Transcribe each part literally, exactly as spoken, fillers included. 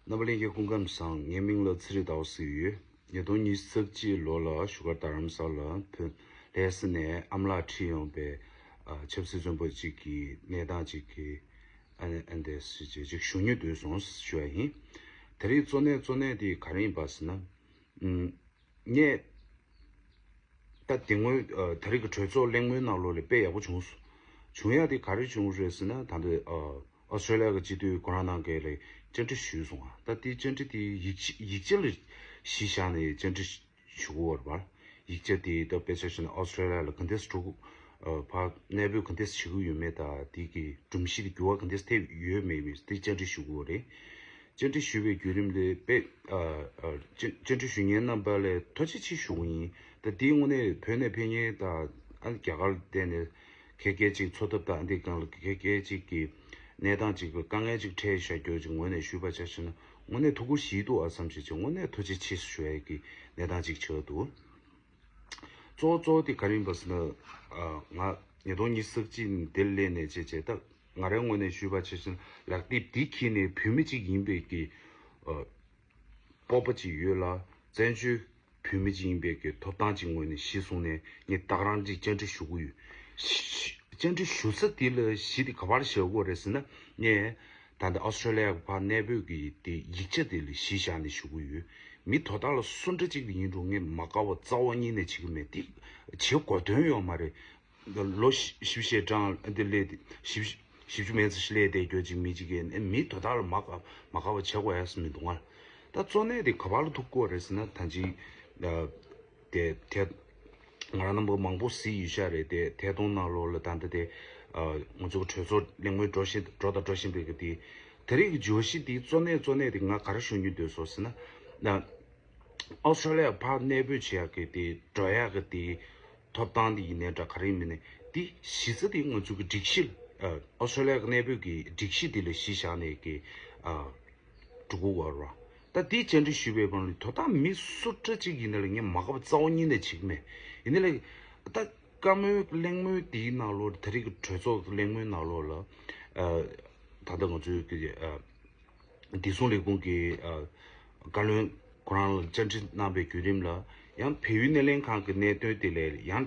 རྣམ་པ་ལྷན་རྒྱས་སྐུ་ཁམས་བཟང་། ངའི་མིང་ལ་ཚེ་རིང་ཟླ་བ་ཟེར་གྱི་ཡོད། ཉིས་སྟོང་ཉི་ཤུ་རྩ་གཅིག་ལོ་ལ་བཞུགས་སྒར་རྡ་རམ་ས་ལ་བོད་ལྷ་ས་ནས་ཨ་མ་ལགས་ཁྲིད་ཡོང་པའི་ཨ་ཆབ་སྲིད་བཙོན་པ་གཅིག་གི་གནས་སྟངས་གཅིག་གི་ཨ་ཨ་འདས་ཞིག་ཅིག་ཞུ་སྙིང་འདོད་སོང་ཞུ་བ་ཡིན། དེ་རིང་གཙོ་གནད་གཙོ་གནད་དེ་ག་རེ་ཡིན་པ་ཟེར་ན། ངས་ད་དེ་སྔོན་ཨ་ད་རེས་ཀྱི་གྲོས་ཚོགས་གླེང་མོལ་ནང་ལོགས་ལ་དཔེ་ཡག་པོ་བྱུང་སོང་། བྱུང་ཡག་དེ་ག་རེ་བྱུང་རེད་ཟེར་ན། ད་ལྟ་ཨ་ཨོ་སི་ཀྲོ་ལི་ཡ་གི་སྤྱི་འཐུས་ཁོ་རང་ནང་གི་ལ་བཅར་འདྲི་ཞུས་སོང་ང་། ད་དེ་བཅར་འདྲི་དེ་ཡིག་ཆ་ཡིག་ཆ་ལ་གཞི་བཞག་ནས་བཅར་འདྲི་ཞུ་གི་ཡོད་རེད་པ། ཡིག་ཆ་དེ་ད་དཔེ་ཆ་བཞག་ན་ཨོ་སི་ཀྲོ་ལི་ཡ་ལ་ག་འདྲས་འགྲོ་གི་ཨ་ཕར་གནས་སྤོས་ག་འདྲས་བྱེད་ཀྱི་ཡོད་མེད་དང་། དེ་གི་སྒྲོམ་གཞི་དེ་འགྱུར་བ་ག་འདྲས་ཐེབས་ཡོད་མེད་མེད་དེ་བཅར་འདྲི་ཞུ་གི་ཡོད་རེད། བཅར་འདྲི་ཞུ་བའི་བརྒྱུད་རིམ་ལས་དཔེ་ཨ་ཨ་བཅར་བཅར་འདྲི་ཞུ་མཁན་རྣམ་པ་ལ་ཐུགས་རྗེ་ཆེ་ཞུ་གི་ཡིན། ད་དེའི་དངོས་གནས་བོད་ནས་ཕེབས་མཁན་དང་ཨ་རྒྱ་གར་བསྡད་ནས་ཁ་སྐད་ཅིག་འཚོ་ཐབས་དང་འདི་སྒང་ལ་ཁ་སྐད་ཅིག་གི་གནས་སྟངས་ཅིག་གི་དཀའ་ངལ་ཅིག་འཕྲད་བཞག་རྒྱུ་ཅིག་ངོས་ནས་ཞུས་པ་ཆ་བཞག་ན་དངོས་གནས་ཐུགས་ཁུར་བཞེས་འདུག་ཨ་བསམ་བྱས་ཅིག་དངོས་གནས་ཐུགས་རྗེ་ཆེ་ཞུ་ཡས་ཀྱི་གནས་སྟངས་ཅིག་ཆགས་འདུག། གཙོ་བོ་གཙོ་བོ་དེ་ག་རེ་ཡིན་པ་ཟེར་ན། ཨ་ང་ཉིས་སྟོང་ཉི་ཤུ་རྩ་གཅིག་ནས་འདིར་སླེབས་ནས་བྱས་བྱས་ད་ང་རའི་ངོས་ནས་ཞུས་པ་ཆ་བཞག་ན་ལག་དེབ་འདི་འཁྱེར་ནས་བོད་མི་གཅིག་ཡིན་པའི་གི་ཨ་སྤོབས་པ་ཅིག་ཡོད་ལ། བཙན་བྱོལ་བོད་མི་གཅིག་ཡིན་པའི་གི་ཐོབ་ཐང་ཅིག་ངོས་ནས་གཞི་བཟུང་ནས་ངས་ད་ག་རང་ཅིག་བཅར་འདྲི་ཞུ་གི་ཡོད། བཅར་འདྲི་ཞུ་ས་དེ་ལ་གཞི་དེ་ག་པར་བཞག་དགོས་རེད་ཟེར་ན། ངས་ད་ལྟ་ཨོ་སི་ཀྲོ་ལི་ཡ་གི་ཕར་གནས་སྤོས་ཀྱི་དེ་ཡིག་ཆ་དེ་ལ་གཞི་བཞག་ནས་ཞུ་གི་ཡོད། མི་དོ་བདག་ལ་སུ་འདྲ་ཅིག་ཡིན་རུང་ངས་མ་དགའ་བ་རྩ་བ་ཉིད་ནས་བྱེད་ཀྱི་མེད། དེ་བྱེད་དགོས་དོན་ཡོད་མ་རེད། ལོ་བཞི་བཅུ་ཞེ་གྲངས་འདི་སླེབས་ཏེ་བཞི་བཅུ་བཞི་བཅུ་མན་ཙམ་ཞིག་སླེབས་བསྡད་རྒྱུ་ཅིག་མི་གཅིག་གིས་ཨེ་མི་དོ་བདག་ལ་མ་དགའ་མ་དགའ་བ་བྱེད་དགོས་ཡ་ཟེར་མི་འདུག་ང་། ད་གཙོ་གནད་དེ་ག་པར་ལ་ཐུག་དགོས་རེད་ཟེར་ན། ད་ཅི་དེ་དེ་ང་རང་རྣམ་པ་མང་པོ་གཟིགས་ཡོད་ཤག་རེད། དེ་ཐད་གཏོང་ནང་ལོགས་ལ་ད་ལྟ་དེ་ཨ་ང་ཚོ་གི་གྲོས་ཚོགས་གླེང་མོལ་འགྲོ་བཞིན་འགྲོ་དང་འགྲོ་བཞིན་པའི་གི་དེ་དེ་རིང་གི་བརྗོད་གཞི་དེ་གཙོ་གནད་གཙོ་གནད་དེ་ང་ག་རེ་ཞུ་སྙིང་འདོད་སོང་ཟེར་ན། ཨོ་སི་ཀྲོ་ལི་ཡ་ཕར་གནས་སྤོས་བྱེད་ཡག་གི་དེ་འགྲོ་ཡག་གི་དེ་ཐོབ་ཐང་དེ་ཡིན་ནའི་འདྲ་ག་རེ་ཡིན་མིན་ནའི་དེ་གཞི་རྩ་དེ་ང་ཚོ་གི་སྒྲིག་གཞི་ཨ་ཨོ་སི་ཀྲོ་ལི་ཡ་གི་གནས་སྤོས་ཀྱི་སྒྲིག་གཞི་དེ་ལ་གཞི་བཞག་ནས་ཀྱི་ཨ་འགྲོ་གི་ཡོད་རེད། ད་དེ་བཅར་འདྲི་ཞུས་པའི་སྒང་ལ་དོ་བདག་མི་སུ་འདྲ་ཅིག་ཡིན་ན་ལ་ངས་མ་དགའ་བ་རྩ་བ་ཉིད་ནས་བྱེད་ཀྱི་མེད། ཡིན་ནའི་ལ་ད་བཀའ་མོལ་གླེང་མོལ་དེའི་ནང་ལོགས་ད་རེས་ཀྱི་གྲོས་ཚོགས་གླེང་མོལ་ནང་ལོགས་ལ་ཨ་ད་ལྟ་ང་ཚོའི་གི་ཨ་བདེ་སྲུང་ལས་ཁུངས་ཀྱི་ཨ་བཀའ་བློན་ཁོ་རང་ལ་བཅར་འདྲི་གནང་པའི་བརྒྱུད་རིམ་ལ་ཡང་བལ་ཡུལ་སྣེ་ལེན་ཁང་གི་གནད་དོན་དེ་ལས་ཡང་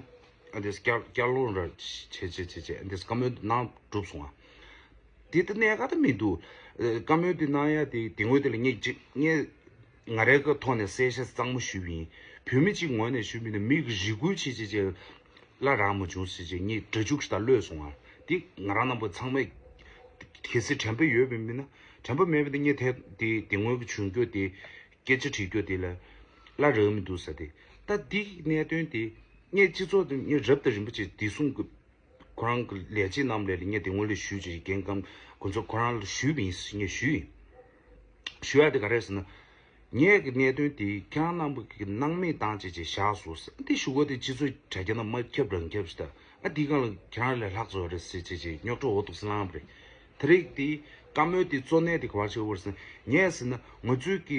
ཨ་འདྲས་བསྐྱར་བསྐྱར་སློང་ར་བྱེད་བྱེད་བྱེད་བྱེད་འདྲས་བཀའ་མོལ་གནང་གྲུབ་སོང་ང་། དེ་ལྟ་གནད་འགག་ད་མི་འདུག། ཨ་བཀའ་མོལ་དེ་གནང་ཡ་དེ་དེ་སྔོན་དེ་ལ་ངས་ཅིག་ངས་ང་རའི་གི་ཐོག་ནས་གསལ་བཤད་གཙང་མ་ཞུས་པ་ཡིན། བོད་མི་གཅིག་ངོས་ནས་ཞུས་པ་ཡིན་ན་མི་གི་རེ་སྐུལ་བྱེད་བྱེད་བྱེད། བླ་རག་མ་བྱུང་ཟེར་བྱས་ངས་སྒྲ་འཇུག་ཞིག་དང་གློད་སོང་ང་། དེ་ང་རང་རྣམ་པ་ཚང་མས་གལ་སྲིད་དྲན་པ་ཡོད་པ་མིན་ན། དྲན་པ་མེད་པ་དེ་ངས་དེ་དེ་དེ་སྔོན་གྱི་བྱུང་རྒྱུ་དེ་སྐད་ཆ་དྲིས་རྒྱུ་དེ་ལ་བླ་རག་མི་འདུག་ཟེར་ཏེ། ད་དེ་གནད་དོན་དེ་ངས་སྤྱི་ཚོགས་དེ་ངས་རབ་དང་རིམ་པ་བྱས་བདེ་སྲུང་གི་ཁོ་རང་གི་ལས་བྱེད་རྣམས་ལ་ངས་དེ་སྔོན་ལ་ཞུས་བྱས་རྒན་སྐམ་ཁོ་ཚོ་ཁོ་རང་ལ་ཞུས་པ་ཡིན་ཟེར་ངས་ཞུས་ཡིན། ཞུ་ཡ་དེ་ག་རེ་ཟེར་ན། ངས་ཀྱི་གནད་དོན་དེ་ཁྱེད་རང་རྣམ་པ་གི་སྣང་མེད་བཏང་བྱས་བྱས་བཞག་སོང་ཟེར། འདི་ཞུ་སྒོ་དེ་སྤྱི་ཚོགས་དྲ་རྒྱ་ནང་མ་ཁྱབ་རང་ཁྱབ་ཞིག་ད། ཨ་འདི་སྒང་ལ་ཁྱེད་རང་ལས་ལྷག་ཚོད་རེད་ཟེར་བྱས་བྱས་རྙོག་དྲ་འོ་ཐུག་སེ་ལངས་པ་རེད། དེ་རིང་དེ་བཀའ་མོལ་དེ་གཙོ་གནད་དེ་ག་པར་བྱེད་དགོས་རེད་ཟེར་ན། ངས་ཟེར་ན་ང་ཚོའི་གི་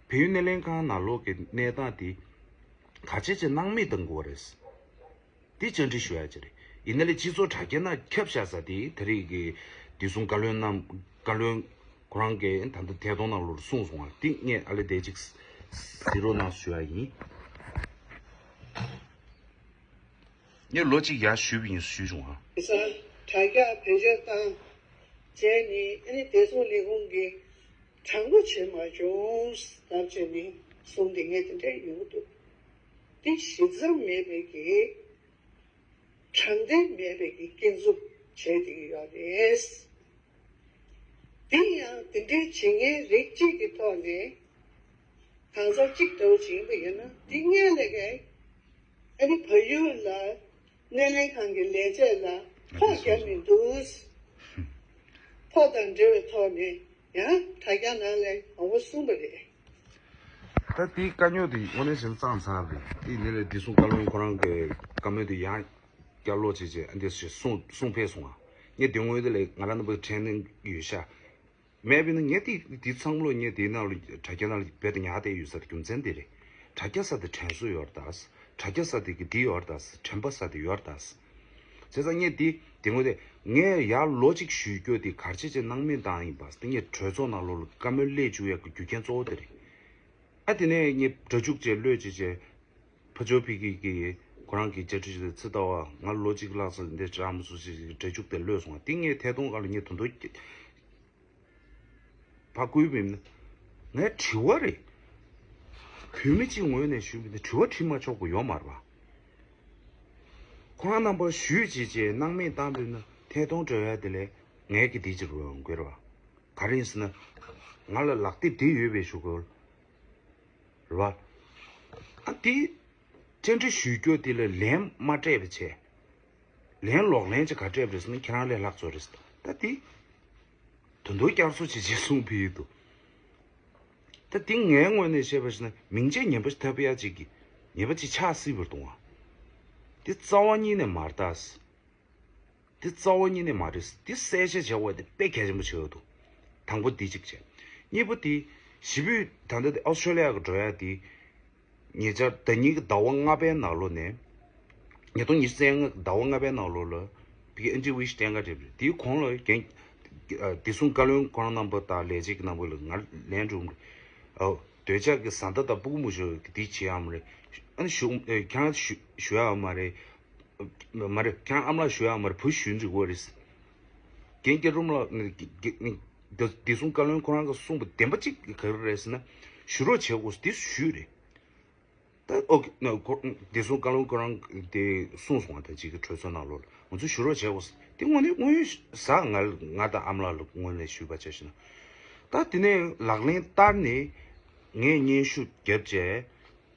བལ་ཡུལ་སྣེ་ལེན་ཁང་ནང་ལོགས་ཀྱི་གནས་སྟངས་དེ་ག་བྱས་བྱས་སྣང་མེད་གཏང་དགོས་རེད། དེ་བཅར་འདྲི་ཞུ་ཡ་ཅིག་རེད། ཡིན་ན་ལས་སྤྱི་ཚོགས་དྲ་རྒྱ་ནང་ཁྱབ་བཞག་ས་དེ་ད་རེས་ཀྱི་བདེ་སྲུང་བཀའ་བློན་རྣམས་བཀའ་བློན་ཁོ་རང་གིས་ད་ལྟ་ཐད་གཏོང་ནང་ལོགས་གསུངས་སོང་བ་དེ་ངས་ཨ་ལེ་དེ་ཅིག་གཟིགས་རོགས་གནང་ཞུ་ཡ་ཡིན། ངས་ལོ་གཅིག་ཡར་ཞུས་པ་ཡིན་ཞུས་བྱུང་ཨ། དེང་སང་དྲ་རྒྱ་བེད་སྤྱོད་བཏང་བྱས་ནས་ཨ་ནི་བདེ་སྲུང་ལས་ཁུངས་ཀྱིས་དྲང་པོ་བྱེད་མ་བྱུང་ལབ་བྱས་ནས་གསུངས་ཏེ་ངས་དེ་འདྲ་ཡོང་གི་འདུག། དེ་ཞིབ་མཚམས་མེད་པའི་གི་དྲང་བདེན་མེད་པའི་གི་སྐྱོན་འཛུགས་བྱས་བསྡད་ཀྱི་ཡོད་རེད། དེ་ཡང་དེ་འདྲའི་བྱེད་མཁན་རིགས་གཅིག་གི་ཐོག་ནས་གང་ཟག་གཅིག་འདྲ་བོ་བྱེད་ཀྱི་ཡོད་ན་དེ་སྔོན་ལ་གས་ཨ་ནི་བལ་ཡུལ་ལ་སྣེ་ལེན་ཁང་གི་ལས་བྱེད་ལ་ཕོགས་བརྒྱབ་ནས་འདུག། ཕོགས་དང་འབྲེལ་བའི་ཐོག་ནས་ཡང་དྲ་རྒྱ་ནང་ལ་མང་པོ་གསུངས་པ་རེད། ད་དེའི་དཀའ་རྙོག་དེ་དངོས་གནས་བྱས་ན་ཙང་ཙང་རེད། དེ་ནས་ལས་བདེ་སྲུང་བཀའ་བློན་ཁོ་རང་གི་བཀའ་མོལ་དེ་ཡང་བསྐྱར་ཀློག་བྱས་བྱས་ཨ་འདྲས་ཞིག་གསུངས་གསུངས་ཕེབས་སོང་ང་། ངས་དེ་སྔོན་དེ་ལས་ང་རང་རྣམ་པ་དྲན་ཡོད་ཤག། མེད་པས་ན་ངས་དེ་དེ་ཚང་མ་ལོ་ངས་དེའི་ནང་ལ་དྲ་རྒྱ་ནང་ལ་རྦད་དེ་ཉར་བསྡད་ཡོད་ས་དེ་རྒྱུ་མཚན་དེ་རེད། དྲ་རྒྱ་ས་དེ་དྲན་གསོ་ཡོད་རེད་ད། དྲ་རྒྱ་ས་དེ་གི་འདི་ཡོད་རེད་ད། དྲན་པ་ས་དེ་ཡོད་རེད་ད། བྱས་ཙང་ངས་འདི་དེ་སྔོན་དེ་ངས་ཡར་ལོ་གཅིག་ཞུས་རྒྱུ་དེ་ག་རེ་བྱས་བྱས་སྣང་མེད་བཏང་ཡིན་པ། དེ་ངས་གྲོས་ཚོགས་ནང་ལོགས་ལ་བཀའ་མོལ་སླེབས་བཅུག་ཡག་གི་རྒྱུ་རྐྱེན་གཙོ་བོ་དེ་རེད། ཨ་དེ་ནས་ངས་སྒྲ་འཇུག་བྱས་བློས་བྱས་བྱས། ཕ་ཇོ་ཕི་གི་གི་ཁོ་རང་གི་བཅར་འདྲི་བྱས་ཏེ་ཚེ་ལྟ་བ་ང་ལོ་གཅིག་ལྷག་ཙམ་འདི་བཅར་མ་སོང་ཞེས་སྒྲ་འཇུག་དེ་བློས་སོང་བ་དེ་ངས་ཐད་གཏོང་སྒང་ལ་ངས་དོན་དུ་ཕ་བསྐུལ་བ་ཡིན་ན། ངས་དྲི་བ་རེད། བོད་མི་གཅིག་ངོས་ནས་ཞུས་པ་ཡིན་ན་དྲི་བ་དྲི་མ་ཆོག་པ་ཡོད་མ་རེད་པ། ཁོ་རང་རྣམ་པ་ཞུས་བྱས་བྱས་སྣང་མེད་བཏང་པ་ཡིན་ན་ཐད་གཏོང་སྤྲོད་ཡ་དེ་ལས་ངས་ཀྱི་དེ་ཅིག་རུ་ཡོང་དགོས་རེད་པ། ག་རེ་ཡིན་ཟེར་ན། ང་ལ་ལག་དེབ་དེ་ཡོད་པའི་ཞུ་དགོས། རེད་པ། ཨ་དེ། བཅར་འདྲི་ཞུ་རྒྱུ་དེ་ལ་ལན་མ་སྤྲད་པ་བྱས། ལན་ལོག་ལན་ཅིག་ག་སྤྲད་པ་རེད་ཟེར་ན་ཁྱེད་རང་ལས་ལྷག་ཚོད་རེད་ཟེར། ད་དེ། དོན་དུ་བསྐྱར་གསོ་བྱེད་ཅེས་གསུངས་ཕུལ་ཡོད་འདུག་ད་དེ་ངའི་ངོས་ནས་བཤད་པ་ཞིག་ན་མིང་ཆད་ངན་པ་ཞིག་ཐོབ་ཡ་ཅིག་གི་ངན་པ་ཅིག་ཆགས་སྲིད་པར་གཏོང་བ། དེ་རྩ་བ་ཉིད་ནས་མ་རེད་ད། དེ་རྩ་བ་ཉིད་ནས་མ་རེད། དེ་གསལ་བཤད་བྱ་དགོས་དེ་དཔེ་གལ་ཆེན་པོ་ཆགས་ཡོད་འདུག་དང་པོ་དེ་གཅིག་བྱས། གཉིས་པ་དེ། ཞེ་པོ་ད་ལྟ་དེ་ཨོ་སི་ཀྲོ་ལི་ཡ་གི་འགྲོ་ཡ་དེ། ཉེ་ཆར་ཟླ་ཉིན་གྱི་ཟླ་བ་ལྔ་པའི་ནང་ལོགས་ནས། ཉིས་སྟོང་ཉི་ཤུ་རྩ་ལྔ་ཟླ་བ་ལྔ་པའི་ནང་ལོགས་ལ། བི་ཨེན་ཊི་ཝི་ཤི་བསྟན་ག་རེད་རེད་དེའི་གོང་ལ་རྒན། བདེ་སྲུང་བཀའ་བློན་ཁོ་རང་རྣམ་པ་དང་ལས་བྱེད་ཀྱི་རྣམ་པ་ལ་ང་ལན་འགྲོ་གི་རེད། འདོད་ཆགས་ཀྱི་བཟའ་ཟླ་དང་སྤུ་གུ་མོ་ཤོར་གི་དེ་བྱེད་ཡ་མ་རེད། ཨ་ནི་ཞུ་ཁྱེད་རང་ཞུ་ཞུ་ཡ་མ་རེད། མ་རེད། ཁྱེད་རང་ཨ་མ་ལགས་ཞུ་ཡ་མ་རེད། བུ་ཞུ་འཇུག་གོ་རེད། རྒན་སྐྱིད་རོམ་ལགས་ནི་རྒན་རྒན་བདེ་བདེ་སྲུང་བཀའ་བློན་ཁོ་རང་གིས་གསུངས་པ་བདེན་པ་གཅིག་ག་རེ་རེད་ཟེར་ན། ཞུ་རོགས་བྱེད་དགོས་དེ་ཞུས་རེད། ད་ཨོ་ཁེ་ན་ཁོ་བདེ་སྲུང་བཀའ་བློན་ཁོ་རང་དེ་གསུངས་སོང་བ། ད་ཅིག་གི་གྲོས་ཚོགས་ནང་ལོགས་ལ་ང་ཚོས་ཞུ་རོགས་བྱེད་དགོས་དེ་དངོས་གནས་དངོས་ཡོད་ཟ་ང་ང་དང་ཨ་མ་ལགས་ལ་དངོས་གནས་ཞུས་པ་བྱས་ཤིག་ན། ད་དེ་ནས་ལག་ལེན་བསྟར་ནས་ངས་སྙན་ཞུ་བརྒྱབ་བྱས།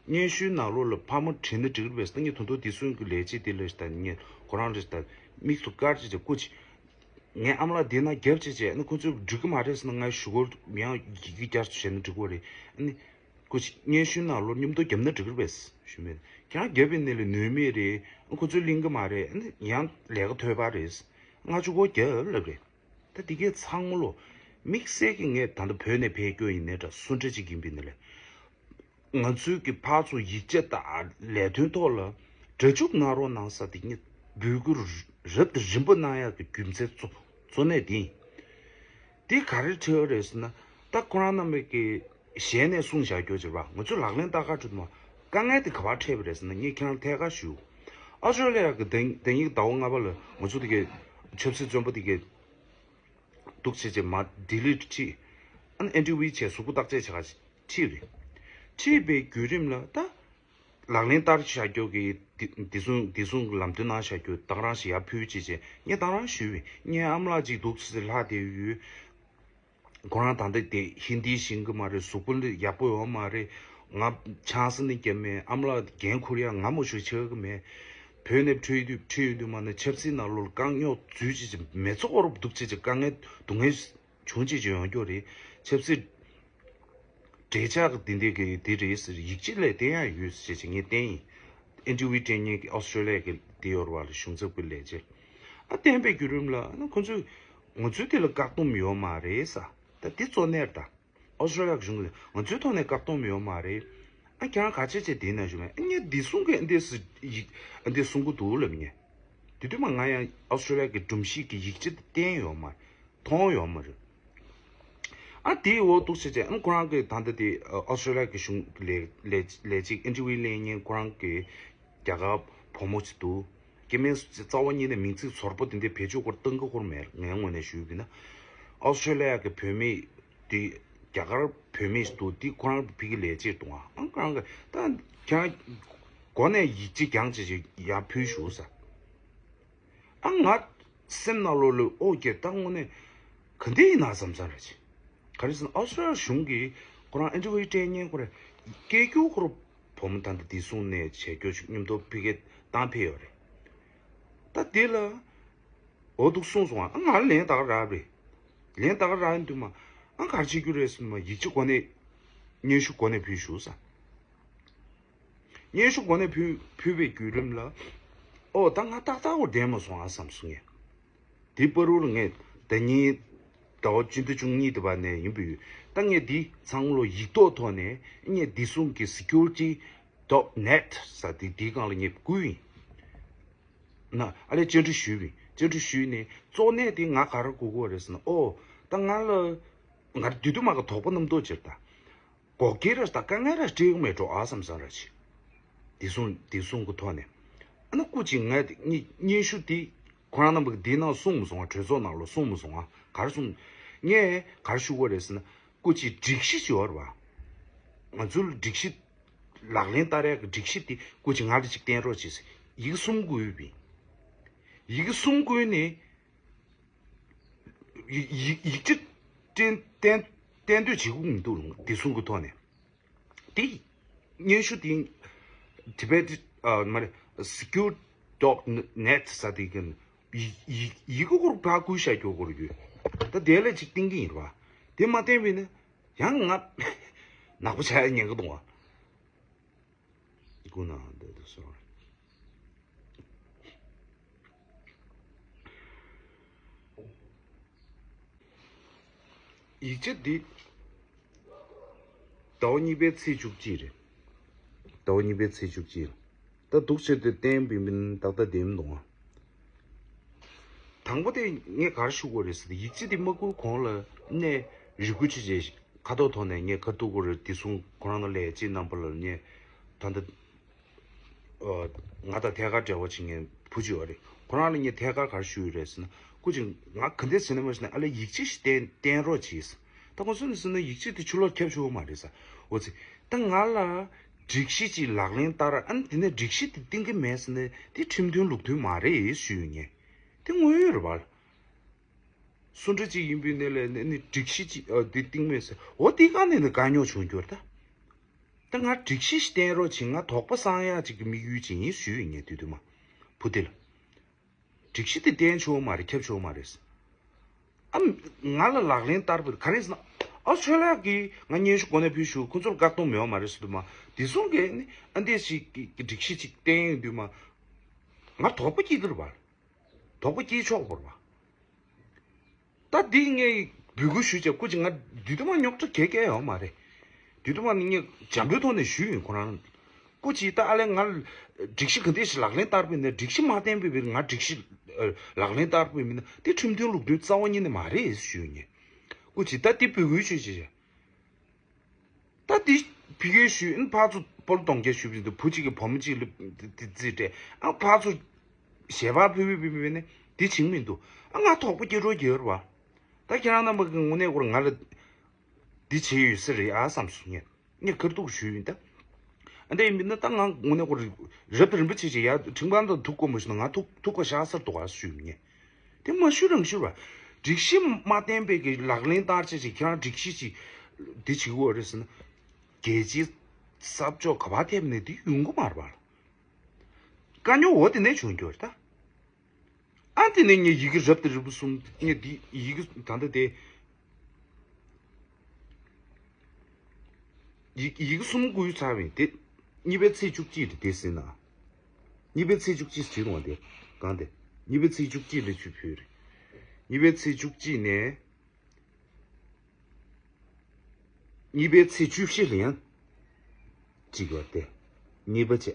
སྙན་ཞུའི་ནང་ལོགས་ལ་ཕ་མ་བྲིས་ན་འགྲིག་རེད་པས། ད་ངས་དོན་དུ་བདེ་སྲུང་གི་ལས་བྱེད་དེ་ལ་ད་ངས་ཁོ་རང་རེད་ད་དམིགས་སུ་བཀར་བྱས་བྱས་སྐུ་མཁྱེན། ངའི་ཨ་མ་ལགས་དེ་ན་རྒྱབ་བྱས་བྱས་ཨ་ནི་ཁོ་ཚོས་འགྲིག་གི་མ་རེད་ཟེར་ན་ངས་ཞུ་སྒོ་ཡང་ཡི་གེ་བསྐྱར་དུ་བྱས་ན་འགྲིག་གི་རེད། ཨ་ནི་སྐུ་མཁྱེན་སྙན་ཞུའི་ནང་ལོགས་མཉམ་དུ་རྒྱབ་ན་འགྲིག་གི་རེད་པས་ཞུས་མེད། ཁྱེད་རང་རྒྱབ་པའི་ནི་ལས་ནུས་མེད་རེད། ཨ་ཁོ་ཚོས་གླེང་གི་མ་རེད། ཨ་ནི་ཡང་ལས་ཀ་ཐོལ་པ་རེད། ང་ཆུ་སྒོ་རྒྱབ་ལབ་རེད། ད་དེ་གས་ཚང་མ་ལོ། དམིགས་བསལ་གྱི་ངས་ད་ལྟ་བོད་ནས་ཕེབས་རྒྱུ་ཡིན་ནའི་འདྲ་སུ་འདྲ་ཅིག་ཡིན་པའི་ནི་ལས། ང་ཚོའི་གི་ཕར་ཚུར་ཡིག་ཆ་དང་ལས་དོན་ཐོག་ལ་སྒྲ་འཇུག་གནང་རོགས་གནང་ས་དེ་ངས་འབོད་སྐུལ་རབ་དང་རིམ་པ་གནང་ཡག་གི་རྒྱུ་མཚན་གཙོ་གཙོ་གནད་དེ་ཡིན། དེ་ག་རེ་འཁྲི་བ་རེད་ཟེར་ན། ད་ཁོ་རང་རྣམ་པས་ཀྱི་ཞལ་ནས་གསུངས་བཞག་རྒྱུ་ཅིག་རེད་པ། ང་ཚོས་ལག་ལེན་བསྟར་ག་འགྲོ་དུས་དཀའ་ངལ་དེ་ག་པར་འཕྲད་པ་རེད་ཟེར་ན། ངས་ཁྱེད་རང་ཐད་ཀར་ཞུ། ཨ་སི་ཀྲོ་ལི་ཡ་གི་ཟླ་ཟླ་ཉིན་གྱི་ཟླ་བ་ལྔ་པ་ལ་ང་ཚོ་དེ་གའི་ཆབ་སྲིད་བཙོན་པ་དེ་གའི་འདུག་བྱས་བྱས་མར་ལྡི་ལིར་ཁྲིད། ཨ་ནི་ཨེན་ཊི་ཝི་བྱས་གཟུགས་པོ་བརྟག་དཔྱད་བྱེད་ག་ཁྲིད་རེད། ཁྲིད་པའི་བརྒྱུད་རིམ་ལ་ད། ལག་ལེན་བསྟར་བཞག་རྒྱུ་གི་བདེ་བདེ་སྲུང་བདེ་སྲུང་གི་ལམ་སྟོན་གནང་བཞག་རྒྱུ་ད་ག་རང་ཞིག་ཡར་ཕུལ་བྱས་བྱས་ངས་ད་རང་ཞུས་པས། ངའི་ཨ་མ་ལགས་ཅིག་འདུག་ཟེར་ལྷག་བསྡད་ཡོད། ཁོ་རང་ད་ལྟ་དེ་ཧིན་དི་ཤེས་ཀྱི་མ་རེད། གཟུགས་པོ་ཡག་པོ་ཡོད་མ་རེད། ང་ཆང་ས་ནས་བརྒྱབ་མེད། ཨ་མ་ལགས་འགན་འཁུར་ཡག་ང་མ་གཞི་ཆགས་ཀྱི་མེད། བོད་ནས་ཁྲིད་དུས་ཁྲིད་ཡོང་དུས་མ་ནས་ཆབ་སྲིད་ནང་ལོགས་ལ་རྐང་རྙོག་འཛུལ་བྱས་བྱས་མི་ཚེ་ཧོར་འདུག་བྱས་བྱས་དཀའ་ངལ་སྡུག་བསྔལ་བྱུང་བྱས་བྱས་ཡོང་རྒྱུ་རེད། ཆབ་སྲིད་འབྲེལ་ཆགས་ཀྱི་འདི་འདྲས་ཀྱི་འདི་རེད་ཟེར་ཡིག་ཆ་ལ་བསྟན་ཡག་ཡོད་ཟེར་བྱས་ངས་བསྟན་ཡིན། ཨེན་ཊི་ཝི་སྤྲད་མཁན་གྱི་ཨོ་སི་ཀྲོ་ལི་ཡ་གི་འདི་ཡོད་རེད་པ་ལ་གཞུང་ཚབ་ཀྱི་ལས་བྱེད། ཨ་བསྟན་པའི་བརྒྱུད་རིམ་ལ་ཨ་ནི་ཁོ་ཚོས་ང་ཚོའི་དེ་ལ་བཀག་སྡོམ་ཡོད་མ་རེད་ས། ད་འདི་གཙོ་གནད་རེད་ད། ཨོ་སི་ཀྲོ་ལི་ཡ་གཞུང་ལ་ང་ཚོའི་ཐོག་ནས་བཀག་སྡོམ་ཡོད་མ་རེད། ཨ་ཁྱེད་རང་ག་བྱས་བྱས་དེ་ན་བཞུགས་མེད། ཨ་ངས་འདི་གསུང་གི་འདི་སུ་ཡིག་ཨ་འདི་གསུང་གི་འདུག་ལབ་ངས། དེ་དུས་མ་ང་ཡང་ཨོ་སི་ཀྲོ་ལི་ཡ་གི་སྒྲོམ་གཞི་གི་ཡིག་ཆ་དེ་བསྟན་ཡོད་མ་རེད། མཐོང་ཡོད་མ་རེད། ཨ་དེའི་འོག་འདུག་བྱས་བྱས་ཨ་ཁོ་རང་གི་ད་ལྟ་དེ་ཨོ་སི་ཀྲོ་ལི་ཡ་གི་གཞུང་ལས་ལས་ལས་གཅིག་ཨེན་ཊི་ཝི་ལེན་མཁན་ཁོ་རང་གི་རྒྱ་གར་བུ་མོ་ཅིག་འདུག་སྐྱེ་དམན་རྩ་བ་ཉིད་ནས་མིང་ཚིག་ཚོར་པོ་དེ་འདྲའི་བེད་སྤྱོད་སྐོར་གཏོང་གི་ཁོར་མེད། ངའི་ངོས་ནས་ཞུས་པ་ཡིན་ན། ཨོ་སི་ཀྲོ་ལི་ཡ་གི་བུད་མེད་དེ་རྒྱ་གར་བུད་མེད་ཞིག་འདུག་དེ་ཁོ་རང་ཕ་གི་ལས་བྱེད་འདུག་ཨང་ཁོ་རང་གི་ད་ཁྱེད་རང་སྒོ་ནས་ཡིག་ཆ་རྐྱང་བྱས་བྱས་ཡར་ཕུལ་ཞུ་ས། ཨ་ང་སེམས་ནང་ལོགས་ལ་ཨོ་ཀྱེ་ད་དངོས་གནས་ག་འདྲ་ཡིན་ན་བསམ་བསམ་རེད་ཅེ། ག་རེ་ཟེར་ན་ཨོ་སི་ཀྲོ་ལི་ཡ་གཞུང་གིས་ཁོ་རང་ཨེན་ཊི་ཝི་སྤྲད་མཁན་ཁོ་རེ་སྐད་སྒྱུར་ཁོ་ར་བུ་མོ་ད་ལྟ་བདེ་སྲུང་ནས་བྱེད་རྒྱུ་ཞིག་མཉམ་དུ་ཕ་གིར་བཏང་ཕེབས་ཡོད་རེད། ད་དེ་ལ་འོ་འདུག་གསུངས་སོང་ཨ། ང་ལ་ལན་ད་ག་རག་རེད། ལན་ད་ག་རག་ཡིན་དུས་མ་ཨ་ག་རེ་བྱེད་རྒྱུ་རེད་ཟེར་ན་མ་ཡིག་ཆ་གོ་ནས་སྙན་ཞུ་གོ་ནས་ཕུལ་ཞུ་ས། སྙན་ཞུ་གོ་ནས་ཕུལ་ཕུལ་བའི་བརྒྱུད་རིམ་ལ། ཨོ་ད་ང་ཏག་ཏག་འོ་བསྡད་མ་སོང་ཨ་བསམ་སོང་ངས། དེ་བར་དུ་ལ་ངས་ཟླ་ཉིན་ཟླ་བ་བཅུ་བདུན་བཅུ་གཉིས་དེ་བར་ནས་ཡིན་པ་ཡོད། ད་ངས་འདི་ཚང་མ་ལོ་ཡིག་ཐོག་ཐོག་ནས་ངས་བདེ་སྲུང་གི་སི་ཀུ་རི་ཊི་ཌོཊ་ནེཊ་ཟེར་དེ་དེའི་སྒང་ལ་ངས་བསྐུར་ཡིན། ན་ཨ་ལས་བཅར་འདྲི་ཞུས་པས། བཅར་འདྲི་ཞུས་ནས་གཙོ་གནད་དེ་ང་ག་རེ་དགོས་ཀྱི་རེད་ཟེར་ན། ཨོ་ད་ང་ལ་ང་དུས་དུ་མ་གི་དོགས་པ་རྣམ་རྟོག་ཅིག་ད། འགོག་རྐྱེན་ར་ད་དཀའ་ངལ་ར་སྤྲད་ཀྱི་མེད་འགྲོ་ཨ་བསམ་བསམ་ར་བྱེད། དེ་གསུང་དེ་གསུང་གི་ཐོག་ནས། ཨ་ན་སྐུ་མཁྱེན་ང་དེ་སྙན་སྙན་ཞུ་དེ་ཁོ་རང་རྣམ་པ་གི་དེ་ནང་གསུངས་མ་སོང་ང་། གྲོས་ཚོགས་ནང་ལ་གསུངས་མ་སོང་ང་། ག་རེ་གསུངས། ངས་ག་རེ་ཞུ་དགོས་རེད་ཟེར་ན། སྐུ་མཁྱེན་སྒྲིག་གཞི་ཅིག་ཡོད་རེད་བ། ང་ཚོ་ལ་སྒྲིག་གཞི་ལག་ལེན་བསྟར་ཡག་གི་སྒྲིག་གཞི་དེ་སྐུ་མཁྱེན་ང་ལ་ཅིག་བསྟན་རོགས་བྱེད་ཟེར། ཡི་གེ་གསུམ་དགོས་པས། ཡི་གེ་གསུམ་དགོས་ནས། ཡིག་ཡིག་ཡིག་ཆ་སྟོན་སྟོན་སྟོན་འདོད་བྱེད་ཀྱི་མི་འདུག་དེ་གསུང་གི་ཐོག་ནས། དེ་སྙན་ཞུ་དེ་Tibet ཨ་མ་རེད། Secure dot net ཟེར་དེ་གི་ཡིག་ཡིག་ཡིག་སྐོར་ཕར་བསྐུར་བཞག་རྒྱུ་སྐོར་ཡོད། ད་དེ་ལ་ཅིག་བསྟན་གྱི་ཡིན་རེད་བ། དེ་མ་བསྟན་པས་ན་ཡང་ང་ནག་པོ་ཆགས་ཡ་ཉེན་ཁ་འདུག་བ། སྐུ་ན་འདོད་དུ་སོང་། ཡིག་ཆ་འདི་ཟླ་བ་གཉིས་པའི་ཚེས་བཅུ་གཅིག་རེད། ཟླ་བ་གཉིས་པའི་ཚེས་བཅུ་གཅིག་ད་འདུག་བྱས་ཏེ་གཏན་འབེབས་མིན་ཏག་ཏག་བདེན་མི་འདུག་ཨ། དང་པོ་དེ་ངས་ག་རེ་ཞུ་དགོས་རེད་ཟེར་ཏེ། ཡིག་ཆ་འདི་མ་བསྐུར་གོང་ལ་ནས་རེ་སྐུལ་བྱས་རྗེས་ཁ་ཐོག་ཐོག་ནས་ངས་ཁ་ཐུག་གོ་རེད། དེ་གསུང་ཁོ་རང་ལ་ལས་ཅི་རྣམ་པ་ལ་ངས་ད་ལྟ་ང་དང་ཐད་ཀར་འབྲེལ་བ་བྱེད་མཁན་བུ་གཅིག་ཡོད་རེད། ཁོ་རང་ལ་ངས་ཐད་ཀར་ག་རེ་ཞུས་ཡོད་རེད་ཟེར་ན། སྐུ་མཁྱེན་ང་ག་འདྲས་ཟེར་ན་མ་ཤེས་ན་ཨ་ལས་ཡིག་ཆ་ཞིག་བསྟན་བསྟན་རོགས་གྱིས། ད་ཁོང་ཚོ་ནས་ཟེར་ན་ཡིག་ཆ་དེ་ཕྱི་ལོགས་ཁྱབ་ཆོག་གི་མ་རེད་ཟེར། འོ་ཙི། ད་ང་ལ་སྒྲིག་གཞི་ཅིག་ལག་ལེན་བསྟར། ཨ་ནི་དེ་ནས་སྒྲིག་གཞི་དེ་བཏིང་གི་མེད་ཟེར་ན་དེ་ཁྲིམས་མཐུན་ལུགས་མཐུན་མ་རེད་ཞུས་ཡོད་ངས། དེ་དངོས་ཡོད་རེད་བ། སུ་འདྲ་ཅིག་ཡིན་པའི་གནས་ལ་ནི་སྒྲིག་གཞི་ཅིག་ཨ་དེ་བཏིང་མེད་ཟེར། འོ་དེ་ག་ནས་ནི་དཀའ་རྙོག་བྱུང་རྒྱུ་རེད་ད། ད་ང་སྒྲིག་གཞི་ཞིག་བསྟན་རོགས་བྱེད། ང་དོགས་པ་སངས་ཡག་ཅིག་གི་དམིགས་ཡུལ་ཅིག་ཡིན་ཞུས་ཡིན་ངས་དུས་དུ་མ། བུ་དེ་ལ། སྒྲིག་གཞི་དེ་བསྟན་ཆོག་མ་རེད། ཁྱབ་ཆོག་མ་རེད། ཨ་ང་ལ་ལག་ལེན་བསྟར་བ་ག་རེ་ཟེར་ན། ཨ་ཆོས་ལགས་ཀྱིས་ང་སྙན་ཞུ་གོ་གནས་ཕུལ་ཞུ། ཁོ་ཚོར་བཀག་སྡོམ་ཡོད་མ་རེད་ཟེར་དུས་མ། དེ་གསུང་གི་ནི་ཨ་འདས་ཞིག་གི་སྒྲིག་གཞི་ཅིག་བསྟན་ཡོང་དུས་མ། ང་དོགས་པ་སྐྱེ་གི་རེད་བ། དོགས་པ་སྐྱེ་ཆོག་པ་རེད་བ། ད་འདི་ངས་འབོད་སྐུལ་ཞུས་བྱས། སྐུ་མཁྱེན་ང་དུས་དུ་མ་རྙོག་དྲ་ག་གེ་ཡོད་མ་རེད། དུས་དུ་མ་ནི་ངས་འཇམ་པོའི་ཐོག་ནས་ཞུས་ཡིན་ཁོ་རང་ལ། སྐུ་མཁྱེན་ད་ཨ་ལས་ང་ལ་སྒྲིག་གཞི་ག་འདྲས་ཞིག་ལག་ལེན་བསྟར་བས་ན། སྒྲིག་གཞི་མ་བསྟན་པའི་བར་ང་སྒྲིག་གཞི་ལག་ལེན་བསྟར་བས་མིན་ན་དེ་ཁྲིམས་མཐུན་ལུགས་མཐུན་རྩ་བ་ཉིད་ནས་མ་རེད་ཞུས་ཡིན། སྐུ་མཁྱེན་ད་འདི་འབོད་སྐུལ་ཞུས་བྱས། ད་འདི་ཕ་གིར་ཞུས། ཨ་ཕར་ཚུར་སྤོ་ལོ་གཏོང་རྒྱུ་ཞུས་པ་ཡིན་དུས་བུ་གཅིག་གིས་བུ་མོ་གཅིག་ལ་རྩིས་སྤྲད། ཨ་ཕར་ཚུར་ཞལ་པར་ཕུལ་ཕུལ་ཕུལ་ཕུལ་ནས་འདི་བྱིང་མི་འདུག་ཨ་ང་དོགས་པ་སྐྱེ་འགྲོ་གི་ཡོད་རེད་བ། ད་ཁྱེད་རང་རྣམ་པ་གི་དངོས་གནས་ཁོ་རང་ང་ལ་འདི་བྱས་ཡོད་ས་རེད་ཨ་བསམ་སོང་ངས། ངས་ཁ་ཐུག་ཞུས་ཡིན་ད། ཨ་འདི་ཡིན་མིན་ན་ད་ང་དངོས་གནས་ཁོ་རང་རབ་ཏུ་རིམ་པ་བྱས་བྱས་ཡ་ཁྲིམས་ཁང་དུ་ཐུག་དགོས་མ་ཞུ་ན་ང་ཐུག་ཐུག་ག་བཞག་ས་འདུག་ཨ་ཞུས་ཡིན་ངས། དེ་མ་ཞུ་རང་ཞུ་བ། སྒྲིག་གཞི་མ་བསྟན་པའི་གི་ལག་ལེན་བསྟར་བྱས་ཅིག་ཁྱེད་རང་སྒྲིག་གཞི་ཅིག་འདི་བྱེད་དགོས་རེད་ཟེར་ན། རྒྱལ་སྤྱིའི་ས་ཕྱོགས་ག་པར་ཐེབས་ནས་འདི་ཡོང་གི་མ་རེད་པ། དཀའ་རྙོག་འོ་དེ་ནས་བྱུང་རྒྱུ་རེད་ད། ཨ་དེ་ནས་ངས་ཡི་གེ་རབ་དང་རིམ་པ་གསུམ་ངས་འདི་ཡི་གེ་ད་ལྟ་དེ། ཡི་ཡི་གེ་གསུམ་བསྐུར་ཚར་བས་དེ། གཉིས་པའི་ཚེས་བཅུ་གཅིག་རེད་དེ་ཟིན་ན། གཉིས་པའི་ཚེས་བཅུ་གཅིག་བྲིས་འདུག་བ་དེ། གང་དེ། གཉིས་པའི་ཚེས་བཅུ་གཅིག་ལ་ཆུ་ཕུལ་རེད། གཉིས་པའི་ཚེས་བཅུ་གཅིག་ནས། གཉིས་པའི་ཚེས་བཅུ་བཞི་ལ་ཡང་གཅིག་ཡོད་དེ། གཉིས་པ་བྱས།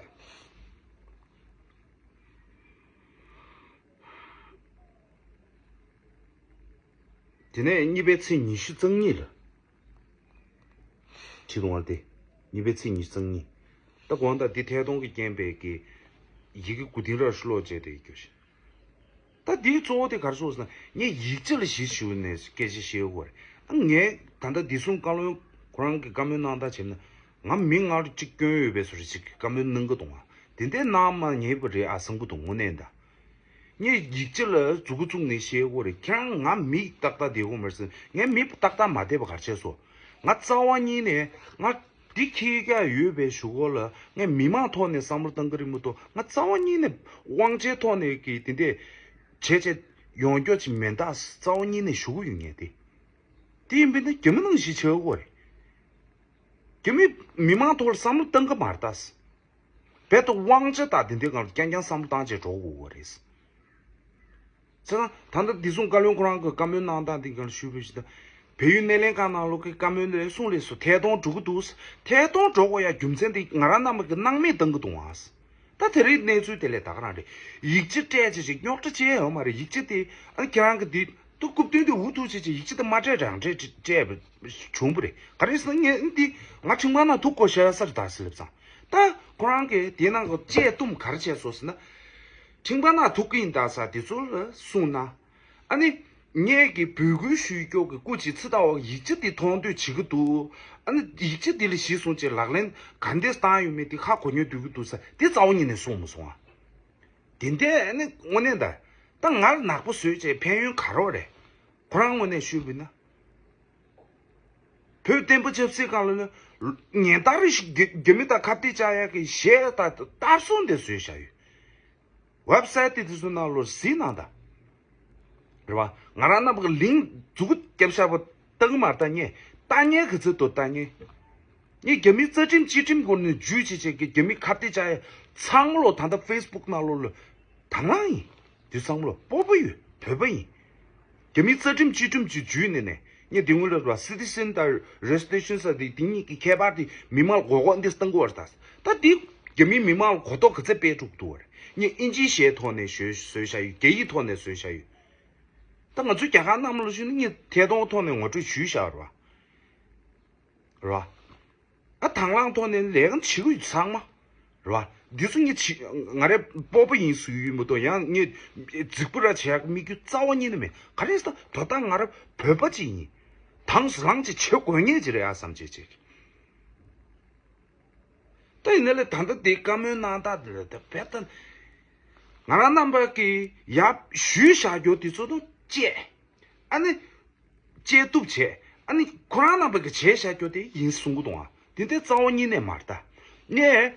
དེ་ནས་གཉིས་པའི་ཚེས་ཉི་ཤུ་རྩ་གཉིས་ལ། ཁྲི་སྟོང་བ་སྟེ། གཉིས་པའི་ཚེས་ཉི་ཤུ་རྩ་གཉིས། ད་དགོངས་དག་འདི་ཐད་གཏོང་གི་རྐྱེན་པས་ཀྱི། ཡི་གེ་དགུ་ཐེངས་ར་ཤུ་ལོག་བྱས་ཏེ་ཡི་གེ་ཞིག་ད་འདིའི་གཙོ་བོ་དེ་ག་རེ་སོང་ཟེར་ན་ངས་ཡིག་ཆ་ལ་གཞི་ཞུ་ནས་སྐད་ཆ་བཤད་དགོས་རེད། ཨ་ངས་ད་ལྟ་འདི་གསུང་བཀའ་བློན་ཁོ་རང་གི་བཀའ་མོལ་གནང་སྟངས་བྱས་ན་ང་མི་ང་ལ་གཅིག་སྐྱོན་ཡོད་པའི་བཟོ་འདྲ་ཅིག་བཀའ་མོལ་གནང་གི་འདུག་ང་དེ་འདྲས་གནང་མ་ཉེས་པ་རེད་ཨ་བསམ་གི་འདུག་དངོས་གནས་ད། ངས་ཡིག་ཆ་ལ་མཛུབ་གུ་བཙུགས་ནས་བཤད་དགོས་རེད། ཁྱེད་རང་ང་མི་ཏག་ཏག་བསྡད་དགོས་མ་རེད་ཟེར། ངས་མི་ཏག་ཏག་མ་བསྡད་པ་ག་རེ་བྱས་སོང་། ང་རྩ་བ་ཉིད་ནས་ང་འདི་འཁྱེར་ཀྱག་ཡོད་པའི་གཞུག་གུ་ལ་ངས་མི་མང་ཐོག་ནས་བསམ་བློ་བཏང་གི་རེད་མ་གཏོགས་ང་རྩ་བ་ཉིད་ནས་དབང་ཆའི་ཐོག་ནས་ཀྱི་དེ་འདྲས་བྱས་བྱས་ཡོང་རྒྱུ་ཅིག་མེད་ད་རྩ་བ་ཉིད་ནས་ཞུ་གི་ཡོད་ངས་དེ། དེ་ཡིན་པས་ན་རྒྱ་མི་ནང་བཞིན་བྱེད་དགོས་རེད། རྒྱ་མི་མི་མང་ཐོག་ལ་བསམ་བློ་བཏང་གི་མ་རེད་ད། རྦད་དེ་དབང་ཆ་དང་དེ་འདྲའི་སྒང་ལ་རྐྱང་རྐྱང་བསམ་བློ་བཏང་བྱས་འགྲོ་དགོས་ཀྱི་རེད། བྱས་ཙང་ད་ལྟ་བདེ་སྲུང་བཀའ་བློན་ཁོ་རང་གི་བཀའ་མོལ་གནང་སྟངས་དེ་སྒང་ལ་ཞུས་པའི་ཕྱིར་ད། བལ་ཡུལ་སྣེ་ལེན་ཁང་ནང་ལོགས་ཀྱི་བཀའ་མོལ་ལས་གསུང་ལས་སུ་ཐད་གཏོང་འགྲོ་གི་འདུག་ཐད་གཏོང་འགྲོ་དགོས་ཡ་རྒྱུ་མཚན་དེ་ང་རང་རྣམ་པ་གི་སྣང་མེད་བཏང་གི་འདུག་ཨ། ད་དེ་རིང་གནས་ཚུལ་དེ་ལས་ད་ག་རང་རེད། ཡིག་ཆ་སྤྲད་ཅེས་ཅིག་རྙོག་དྲ་ཅི་ཡང་ཡོད་མ་རེད། ཡིག་ཆ་དེ་ཨ་ཁྱེད་རང་གི་དེ་ཏུ་རྐུབ་སྟོན་དེ་འུ་ཐུག་ཅེས་ཅིག་ཡིག་ཆ་དེ་མ་སྤྲད་རང་སྤྲད་སྤྲད་བྱུང་བ་རེད། ག་རེ་ཟེར་ན་ངས་འདི་ང་ཁྲིམས་ཁང་ནང་ཐུག་དགོས་ཤ་ས་རེད་ད་ཟེར་ལབ་ཙང་། ད་ཁོ་རང་གིས་དེ་ནང་གི་དཔྱད་གཏུམ་ག་རེ་བྱས་སོང་ཟེར་ན། ཁྲིམས་ཁང་ནང་ཐུག་གི་ཡིན་ད་ས་དེ་ཚོ་ལ་གསུངས་ན། ཨ་ནི། ངས་ཀྱི་འབོད་སྐུལ་ཞུ་སྐྱོ་གི་སྐུ་མཁྱེན་ཚེ་ལྟ་བ་ཡིག་ཆ་འདི་མཐོང་འདོད་བྱེད་ཀྱི་འདུག་ཨ་ནི་ཡིག་ཆ་འདི་ལ་གཞི་བཟུང་བྱས་ལག་ལེན་ག་འདྲས་བཏང་ཡོད་མེད་འདི་ཧ་གོ་མྱོང་འདོད་ཀྱི་འདུག་ས་འདི་རྩ་བ་ཉིད་ནས་གསུངས་མ་སོང་ཨ། དེ་འདྲས་ཨ་ནི་དངོས་གནས་ད་ད་ངར་ནག་པོ་བཟོས་བྱས་ཕན་ཡོན་ག་རེ་རེད། ཁོ་རང་དངོས་གནས་ཞུས་པ་ཡིན་ན། བོད་བསྟན་པ་ཆབ་སྲིད་སྒང་ལ་ནི་ཉེན་བརྡ་རེ་ཞིག་རྒྱ་རྒྱ་མི་དང་ཁ་གཏད་བཅག་ཡག་གི་གཞས་དང་ལྟར་སྲུང་དེ་བཟོས་བཞག་ཡོད། ཝེབ་སའིཊ་དེ་དེ་ཚོ་ནང་ལོགས་གཟིགས་གནང་དང་། རེད་བ། ང་རང་རྣམ་པ་གི་ལིང་མཛུག་གུ་བརྒྱབ་བཞག་པ་ལྟ་གི་མ་ལྟ་ངས་ལྟ་ཉན་གི་ཚོད་དུ་ལྟ་ཉན། ངས་རྒྱ་མིའི་རྩ་ཁྲིམས་སྤྱི་ཁྲིམས་སྐོར་ནས་ཇུས་བྱེད་བྱེད་ཀྱི་རྒྱ་མི་ཁ་གཏད་བཅག་ཡ་ཚང་མ་ལོ་ད་ལྟ་ཕེ་སི་བུག་ནང་ལོ་ལ་དང་བླངས་ཡིན། དེ་ཚང་མ་ལོ་སྤོབས་པ་ཡོད་བོད་པ་ཡིན། རྒྱ་མིའི་རྩ་ཁྲིམས་སྤྱི་ཁྲིམས་ཀྱི་ཇུས་ནས་ནས་ངས་དེ་སྔོན་ལ་ར་སི་ཊི་ཟན་དང་རེ་སི་ཊི་རེ་ཤན་ཟེར་དེ་དེ་གཉིས་ཀྱི་ཁྱད་པར་དེ་མི་མང་ལ་གོ་གོ་འདི་སྟོན་གོ་བར་ད། ད་དེ་རྒྱ་མིའི་མི་མང་ལ་གོ་རྟོགས་ག་ཚད་སྤེལ་ཐུབ་ཐུབ་བར་ངས་ཨིན་ཇིའི་གཞས་ཐོག་ནས་བཟོས་བཟོས་བཞག་ཡོད། རྒྱ་ཡིག་ཐོག་ནས་བཟོས་བཞག་ཡོད། ད་ང་ཚོ་རྒྱ་གར་གནམ་ལོ་ཞུ་ན་ངས་ཐད་གཏོང་ཐོག་ནས་ངོ་སྤྲོད་ཞུས་བཞག་ར། ར། ཨ་དང་བླངས་ཐོག་ནས་ལས་ཀ་བྱེད་དགོས་ཚང་མ། ར། འདི་ཚོ་ངས་བྱེད་ང་རའི་སྤོབས་པ་ཡིན་ཟེར་གྱི་ཡོད་མ་གཏོགས་ཡང་ངས་རྫིག་པོ་ར་བྱེད་ཡག་དམིགས་ཡུལ་རྩ་བ་ཉིད་ནས་མེད། ག་རེ་ཟེར་ན་དོ་བདག་ང་ར་བོད་པ་ཅིག་ཡིན། དང་ལངས་ཅིག་བྱེད་དགོས་ངེས་ཅིག་རེད་ཨ་བསམ་བྱས་བྱས། ད་ཡིན་ན་ལས་ད་ལྟ་དེ་བཀའ་མོལ་གནང་སྟངས་དེ་ལ་ད་བེད་ད། ང་རང་རྣམ་པ་གི་ཡབ་ཞུས་བཞག་རྒྱུ་དེ་ཚོ་དང་བཅས། ཨ་ནི། བཅས་གཏུབ་བྱས། ཨ་ནི་ཁོ་རང་རྣམ་པ་གི་བྱས་བཞག་རྒྱུ་དེ་ཡིན་གསུང་གི་འདུག་ཨ། དེ་འདྲའི་རྩ་བ་ཉིད་ནས་མ་རེད་ད། ངས།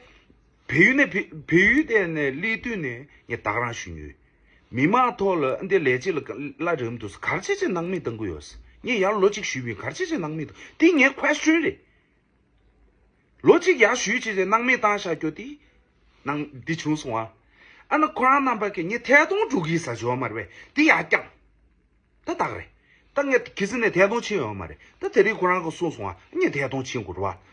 བལ་ཡུལ་ནས་བལ་བལ་ཡུལ་དེ་ནས་སླེབས་དུས་ནས་ངས་ད་ག་རང་ཞུ་མྱོང་ཡོད། མི་མང་ཐོག་ལ་འདི་ལས་བྱེད་ལ་ག་ལ་རེམ་འདུག་ག་རེ་བྱས་བྱས་སྣང་མེད་གཏང་གི་ཡོད། ངས་ཡར་ལོ་གཅིག་ཞུས་པ་ཡིན། ག་རེ་བྱས་བྱས་སྣང་མེད་གཏང་། དེ་ངའི་ཁོ་ཤན་རེད། ལོ་གཅིག་ཡར་ཞུས་བྱས་བྱས་སྣང་མེད་བཏང་བཞག་རྒྱུ་དེ། སྣང་འདི་བྱུང་སོང་ཨ། ཨ་ན་ཁོ་རང་རྣམ་པ་གིས་ངས་ཐད་གཏོང་འགྲོ་གི་ཡིན་ཟེར་ཞུ་བ་མ་རེད་པས། དེ་ཡར་བསྐྱངས། ད་དག་རེད། ད་ངས་ཁྱེད་ཚོ་ནས་ཐད་གཏོང་ཕྱིན་ཡོད་མ་རེད། ད་དེ་རིང་ཁོ་རང་གིས་གསུངས་སོང་ཨ། ངས་ཐད་གཏོང་ཕྱིན་དགོས་རེད་བ།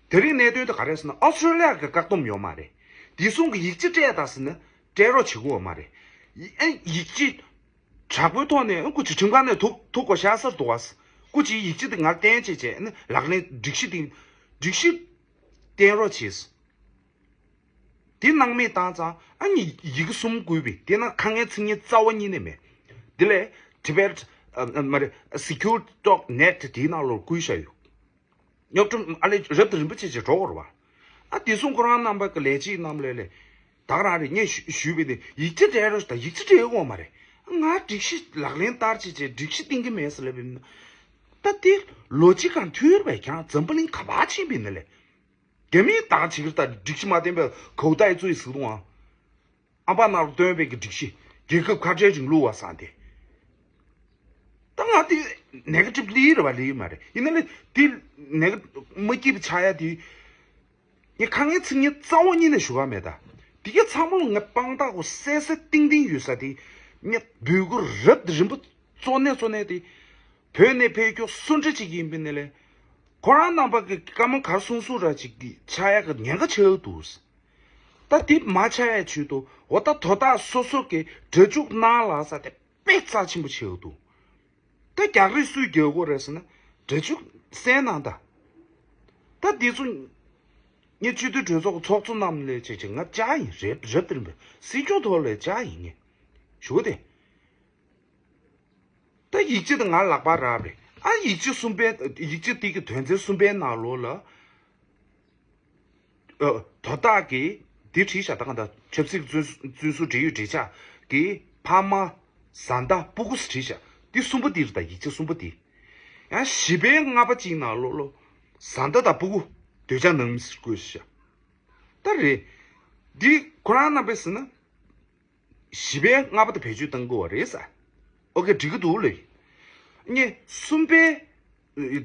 དེ་རིང་གནད་དོན་དེ་ག་རེ་ཟེར་ན་ཨོ་སི་ཀྲོ་ལི་ཡ་གི་བཀག་སྡོམ་ཡོད་མ་རེད། དེ་སོང་གི་ཡིག་ཆ་སྤྲད་དང་ཟེར་ན་སྤྲད་རོགས་བྱེད་དགོས་མ་རེད། ཡི་ཨེ་ཡིག་ཆ། དྲག་པོའི་ཐོག་ནས་ཨ་སྐུ་མཁྱེན་ཁྲིམས་ཁང་ནས་ཐུག་ཐུག་དགོས་ཤག་ཟེར་འདུག་བ། སྐུ་མཁྱེན་ཡིག་ཆ་དེ་ངར་བསྟན་བྱས་བྱས་ནི་ལག་ལེན་སྒྲིག་གཞི་དེ་སྒྲིག་གཞི་བསྟན་རོགས་བྱས། དེ་སྣང་མེད་བཏང་ཙང་ཨ་ནི་ཡི་གེ་གསུམ་བཀོད་པས་དེ་ན་ཁ་ངན་ཚིག་ངན་རྩ་བ་ཉིད་ནས་མེད། དེ་ལས་Tibet ཨ་ཨ་མ་རེད་Secure Dot Net དེའི་ནང་ལོགས་བཀོད་བཞག་ཡོད། རྙོག་དྲ་ཨ་ལས་རབ་དང་རིམ་པ་བྱས་བྱས་འགྲོ་དགོས་རེད་བ། ཨ་དེ་སོང་ཁོ་རང་རྣམ་པ་གི་ལས་བྱེད་རྣམས་ལས་ལས། ད་ག་རང་རེད། ངས་ཞུ་ཞུས་པ་དེ་ཡིག་ཆ་སྤྲད་རོགས་ཞུ་ད་ཡིག་ཆ་སྤྲད་ཡོད་མ་རེད། ང་སྒྲིག་གཞི་ལག་ལེན་བསྟར་བྱས་བྱས་སྒྲིག་གཞི་བཏིང་གི་མེད་ཟེར་ལབ་པ་ཡིན་ན། ད་དེ་ལོ་གཅིག་གང་མཐུན་རེད་པས། ཁྱེད་རང་འཛམ་བུ་གླིང་ག་པར་ཕྱིན་པ་ཡིན་ན་ལས། རྒྱ་མིའི་ད་ག་བྱེད་ཀྱི་རེད། ད་སྒྲིག་གཞི་མ་བསྟན་པའི་གའུ་ཏའི་ཙུའི་ཟིག་དང་། ཨམ་པ་ནང་ལ་བཏོན་པའི་གི་སྒྲིག་གཞི། རྒྱལ་ཁབ་ཁ་བྲལ་རིང་ལུགས་པ་ཟེར་དེ། ད་ང་དེ་ནེ་གེ་ཊིབ་ལི་རེད་བ་ལི་མ་རེད། ཡིན་ན་ལི་དེ་ནེ་གེ་མ་སྐྱིད་པ་ཆགས་ཡ་དེ། ངས་ཁ་ངན་ཚིག་ངན་རྩ་བ་ཉིད་ནས་ཞུ་ག་མེད་ད། དེ་ག་ཚང་མ་ལ་ངས་དཔང་རྟགས་གོ་གསལ་གསལ་ཏིང་ཏིང་ཡོད་ས་དེ། ངས་འབོད་སྐུལ་རབ་དང་རིམ་པ་གཙོ་གནད་གཙོ་གནད་དེ། བོད་ནས་ཕེབས་རྒྱུ་སུ་འདྲ་ཅིག་ཡིན་པ་ཡིན་ན་ལས། ཁོ་རང་རྣམ་པ་གི་བཀའ་མོལ་ག་རེ་གསུང་གསུང་ར་ཅིག་གི་ཆགས་ཡ་གི་ཉེན་ཁ་ཆེ་འདུག་ད་དེ་མ་ཆགས་ཡ་ཆེད་དུ་འོ་ད་དོ་བདག་སོ་སོ་གི་སྒྲ་འཇུག་གནང་ལ་ས་དེ་དཔེ་རྩ་ཆེན་པོ་ཆེ་འདུག་ད་རྒྱག་རེས་སུས་རྒྱག་དགོས་རེད་ཟེར་ན་སྒྲ་འཇུག་གསན་གནང་ད། ད་དེ་ཚོ་ངས་སྤྱི་འཐུས་གྲོས་ཚོགས་ཚོགས་གཙོ་རྣམས་ལས་བྱས་ཀྱི་ང་བཅར་ཡིན། རེད་རེད་དེ་རིམ་པས་སྲིད་སྐྱོང་ཐོག་ལས་བཅར་ཡིན་ངས་ཞུ་གི་དེ། ད་ཡིག་ཆ་དེ་ང་ལག་པར་རག་རེད། ཨ་ཡིག་ཆ་གསུམ་པའི་ཡིག་ཆ་དེ་གི་དོན་ཚན་གསུམ་པའི་ནང་ལོགས་ལ། ཨ་དོ་བདག་གིས་འདི་བྲིས་བཞག་ད་ག་ད་ཆབ་སྲིད་བཙོན་བཙོན་ཟུར་འབྲེལ་ཡོད་འབྲེལ་ཆགས་ཀྱི་ཕ་མ་བཟའ་ཟླ་སྤུ་གུ་བྲིས་བཞག་འདི་གསུམ་པ་འདི་རེད། ད་ཡིག་ཆ་གསུམ་པ་འདི་ཡང་བཞི་པའི་ལྔ་པ་གཅིག་ནང་ལོགས་ལོ་བཟའ་ཟླ་དང་སྤུ་གུ་འདོད་ཆགས་ནང་མི་སེར་བཀོད་བཞག་ད་རེད། འདི་ཁོ་རང་རྣམ་པས་ཟེར་ན། བཞི་པའི་ལྔ་པ་དེ་བེད་སྤྱོད་གཏང་དགོས་པ་རེད་ས། ཨོ་ཀེ་འགྲིག་གི་འདུག་ལོས། ངས་གསུམ་པའི་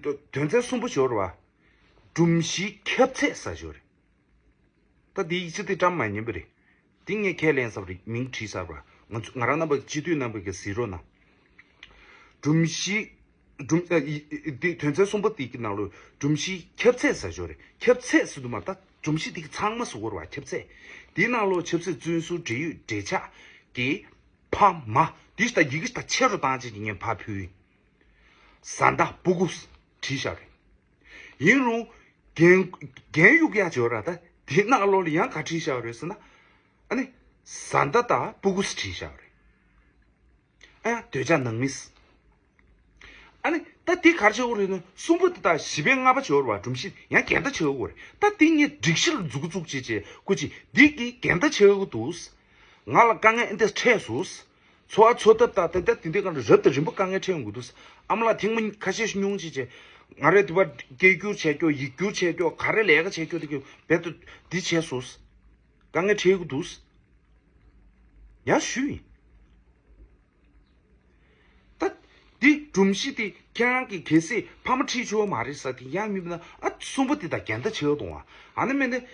དོན་ཚན་གསུམ་པ་ཞོར་བ། སྒྲོམ་གཞིའི་ཁྱབ་ཚད་ས་ཞོར་རེད། ད་འདི་ཡིག་ཆ་དེ་བཀྲམ་མ་ཉན་པ་རེད། འདི་ངས་ཁས་ལེན་ས་རེད། མིང་བྲིས་ས་རེད། ང་ཚོ་ང་རང་རྣམ་པ་སྤྱི་འཐུས་རྣམ་པ་གི་གཟིགས་རོགས་གནང་། སྒྲོམ་གཞི་ སྒྲོམ་ཨ་ཡི་ཡི་འདི་དོན་ཚན་གསུམ་པ་དེ་གི་ནང་ལོ་སྒྲོམ་གཞིའི་ཁྱབ་ཚད་ཟེར་ཞོར་རེད། ཁྱབ་ཚད་ཟེར་དུ་མ་ད་སྒྲོམ་གཞི་དེ་གི་ཚང་མ་ཟེར་དགོས་རེད་བ། ཁྱབ་ཚད་དེའི་ནང་ལོ་ཆབ་སྲིད་བཙོན་ཟུར་འབྲེལ་ཡོད་འབྲེལ་ཆགས་ཀྱི་ཕ་མ་དེ་ད་ཡི་གེ་ད་ཆེ་རུ་བཏང་བྱས་ཀྱི་ངས་ཕ་ཕུལ་ཡིན། བཟའ་ཟླ་སྤུ་གུ་བྲིས་བཞག་རེད། ཡིན་རུང་རྒན་རྒན་གཡུག་ཡག་བྱོས་ར་ད་དེ་ནང་ལོགས་ལ་ཡང་ག་བྲིས་བཞག་རེད་ཟེར་ན། ཨ་ནི་བཟའ་ཟླ་དང་སྤུ་གུ་བྲིས་བཞག་རེད། ཨ་ཡང་འདོད་ཆགས་ནང་མི། ཨ་ནི་ད་དེ་ག་རེ་བྱེད་དགོས་རེད་ན་གསུམ་པ་དེ་དག་བཞི་པའི་ལྔ་པ་བྱོས་ར་བ་སྒྲོམ་གཞི་ཡང་འགལ་ཟླ་བྱེད་དགོས་རེད། ད་དེ་ངས་སྒྲིག་གཞི་ལ་འཛུགས་འཛུགས་བྱེད་བྱེད་སྐུ་མཁྱེན་འདི་གི་འགལ་ཟླ་བྱེད་དགོས་འདུག་ང་ལ་དཀའ་ངལ་འདི་འཕྲད་སོང་། འཚོ་བ་འཚོ་ཐབས་དང་དེ་འདྲ་དེ་འདྲའི་སྒང་ལ་རབ་དང་རིམ་པ་དཀའ་ངལ་འཕྲད་ཡོང་གི་འདུག་ཨ་མ་ལགས་ཐེངས་མ་ཁ་ཤས་ཤིག་སྙུང་བྱས་བྱས། ང་རས་དེ་བར་སྐད་སྒྱུར་བྱས་ཀྱོ་ཡིག་སྒྱུར་བྱས་ཀྱོ་ག་རེ་ལས་ཀ་བྱས་ཀྱོ་དེ་ཀྱོ་རྦད་དེ་འདི་བྱས་སོང་། དཀའ་ངལ་འཕྲད་ཀྱི་འདུག་ཡང་ཞུས་ཡིན། ད་འདི་སྒྲོམ་གཞི་དེ་ཁྱེད་རང་གིས་གལ་སྲིད་ཕ་མ་ཁྲིད་ཆོག་མ་རེད་ཟེར་དེ་ཡང་མིན་ན་ཨ་གསུམ་པ་དེ་དང་འགལ་ཟླ་བྱེད་འོང་བ། ཨ་ནི་མིན་ན་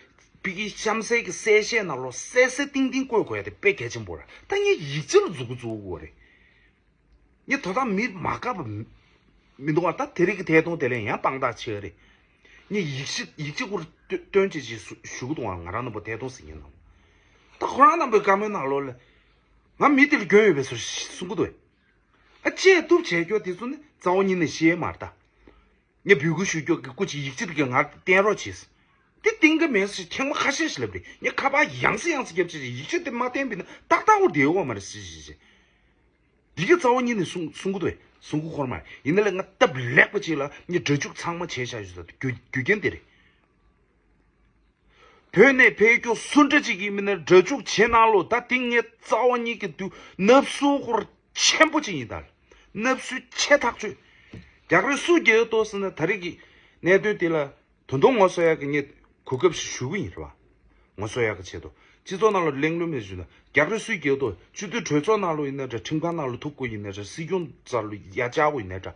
ཕ་གི་གཤམ་གསལ་གྱི་གསལ་བཤད་ནང་ལོགས་གསལ་གསལ་ཏིང་ཏིང་བཀོད་དགོས་ཡ་དེ་དཔེ་གལ་ཆེན་པོ་རེད། ད་ངས་ཡིག་ཆ་ལ་མཛུབ་གུ་བཙུགས་དགོས་རེད། ངས་དོ་དམ་མི་མ་དགའ་བ་མི་མི་འདུག་བ། ད་དེ་རིང་གི་ཐད་གཏོང་དེ་ལས་ཡང་དཔང་རྟགས་ཆེ་བ་རེད། ངས་ཡིག་ཆ་ཡིག་ཆ་སྐོར་སྟོན་སྟོན་བྱེད་ཅེས་ཞུ་གི་འདུག་བ། ང་རང་རྣམ་པ་ཐད་གཏོང་ཟེར་མཁན་རྣམས། ད་ཁོ་རང་རྣམ་པའི་བཀའ་མོལ་ནང་ལོགས་ལ་ང་མི་དེ་ལ་སྐྱོན་ཡོད་པའི་བཟོ་ཞིག་གསུང་གི་འདུག་ཨ་བཅད་གཏུབ་བྱས་རྒྱུ་དེ་ཚོ་ནི་རྩ་བ་ཉིད་ནས་ཤེས་མ་རེད་ད། ངས་འབོད་སྐུལ་ཞུ་རྒྱུ་གི་སྐུ་མཁྱེན་ཡིག་ཆ་དེ་ག་ང་བསྟན་རོགས་བྱས། དེ་བསྟན་གི་མེད་ཟེར་ཐེངས་མ་ཁ་ཤས་ཤིག་ལབ་རེད། ངས་ཁ་པར་ཡང་སེ་ཡང་སེ་བརྒྱབ་བྱས་ཡིག་ཆ་དེ་མ་བསྟན་པ་ཡིན་ན་ཏག་ཏག་འོ་བསྡད་ཡོད་མ་རེད་ཟེར་བྱས་བྱས། འདི་ག་རྩ་བ་ཉིད་ནས་གསུང་གསུང་གི་འདུག་གསུང་གི་ཁོར་མ་རེད། ཡིན་ན་ལས་ང་སྟབས་ལེགས་པ་ཅིག་ལ་ངས་སྒྲ་འཇུག་ཚང་མ་བྱས་བཞག་ཡོད་ཟེར་རྒྱུ་རྒྱུ་རྐྱེན་དེ་རེད། བོད་ནས་ཕེབས་རྒྱུ་སུ་འདྲ་ཅིག་ཡིན་མིན་ནི་སྒྲ་འཇུག་བྱེད་གནང་ལོ། ད་དེ་ངས་རྩ་བ་ཉིད་ཀྱི་དུས་ནབ་སུ་ཧོར་ཆེན་པོ་ཅིག་ཡིན་ད། ནབ་སུའི་ཆེ་ཐག་ཆོད། རྒྱག་རེས་སུ་རྒྱག་ཏོ་ཟེར་ན་ད་རེས་ཀྱི་གནད་དོན་དེ་ལ་དོན་དུ་ངོ་སོ་ཡག་གི་ངས་གོ་སྐབས་ཤིག་ཞུ་གི་ཡིན་རེད་བ། ངོ་སོ་ཡག་གི་ཆེད་དུ་སྤྱི་ཚོགས་ནང་ལ་གླེང་སློང་མེད་ཞུ་ན་རྒྱག་རེས་སུ་རྒྱག་ཏོ། སྤྱི་འཐུས་གྲོས་ཚོགས་ནང་ལ་ཡིན་ན་འདྲ། ཁྲིམས་ཁང་ནང་ལ་ཐུག་དགོས་ཡིན་ན་འདྲ། སྲིད་སྐྱོང་རྩ་ལ་ཡ་བཅར་དགོས་ཡིན་ན་འདྲ།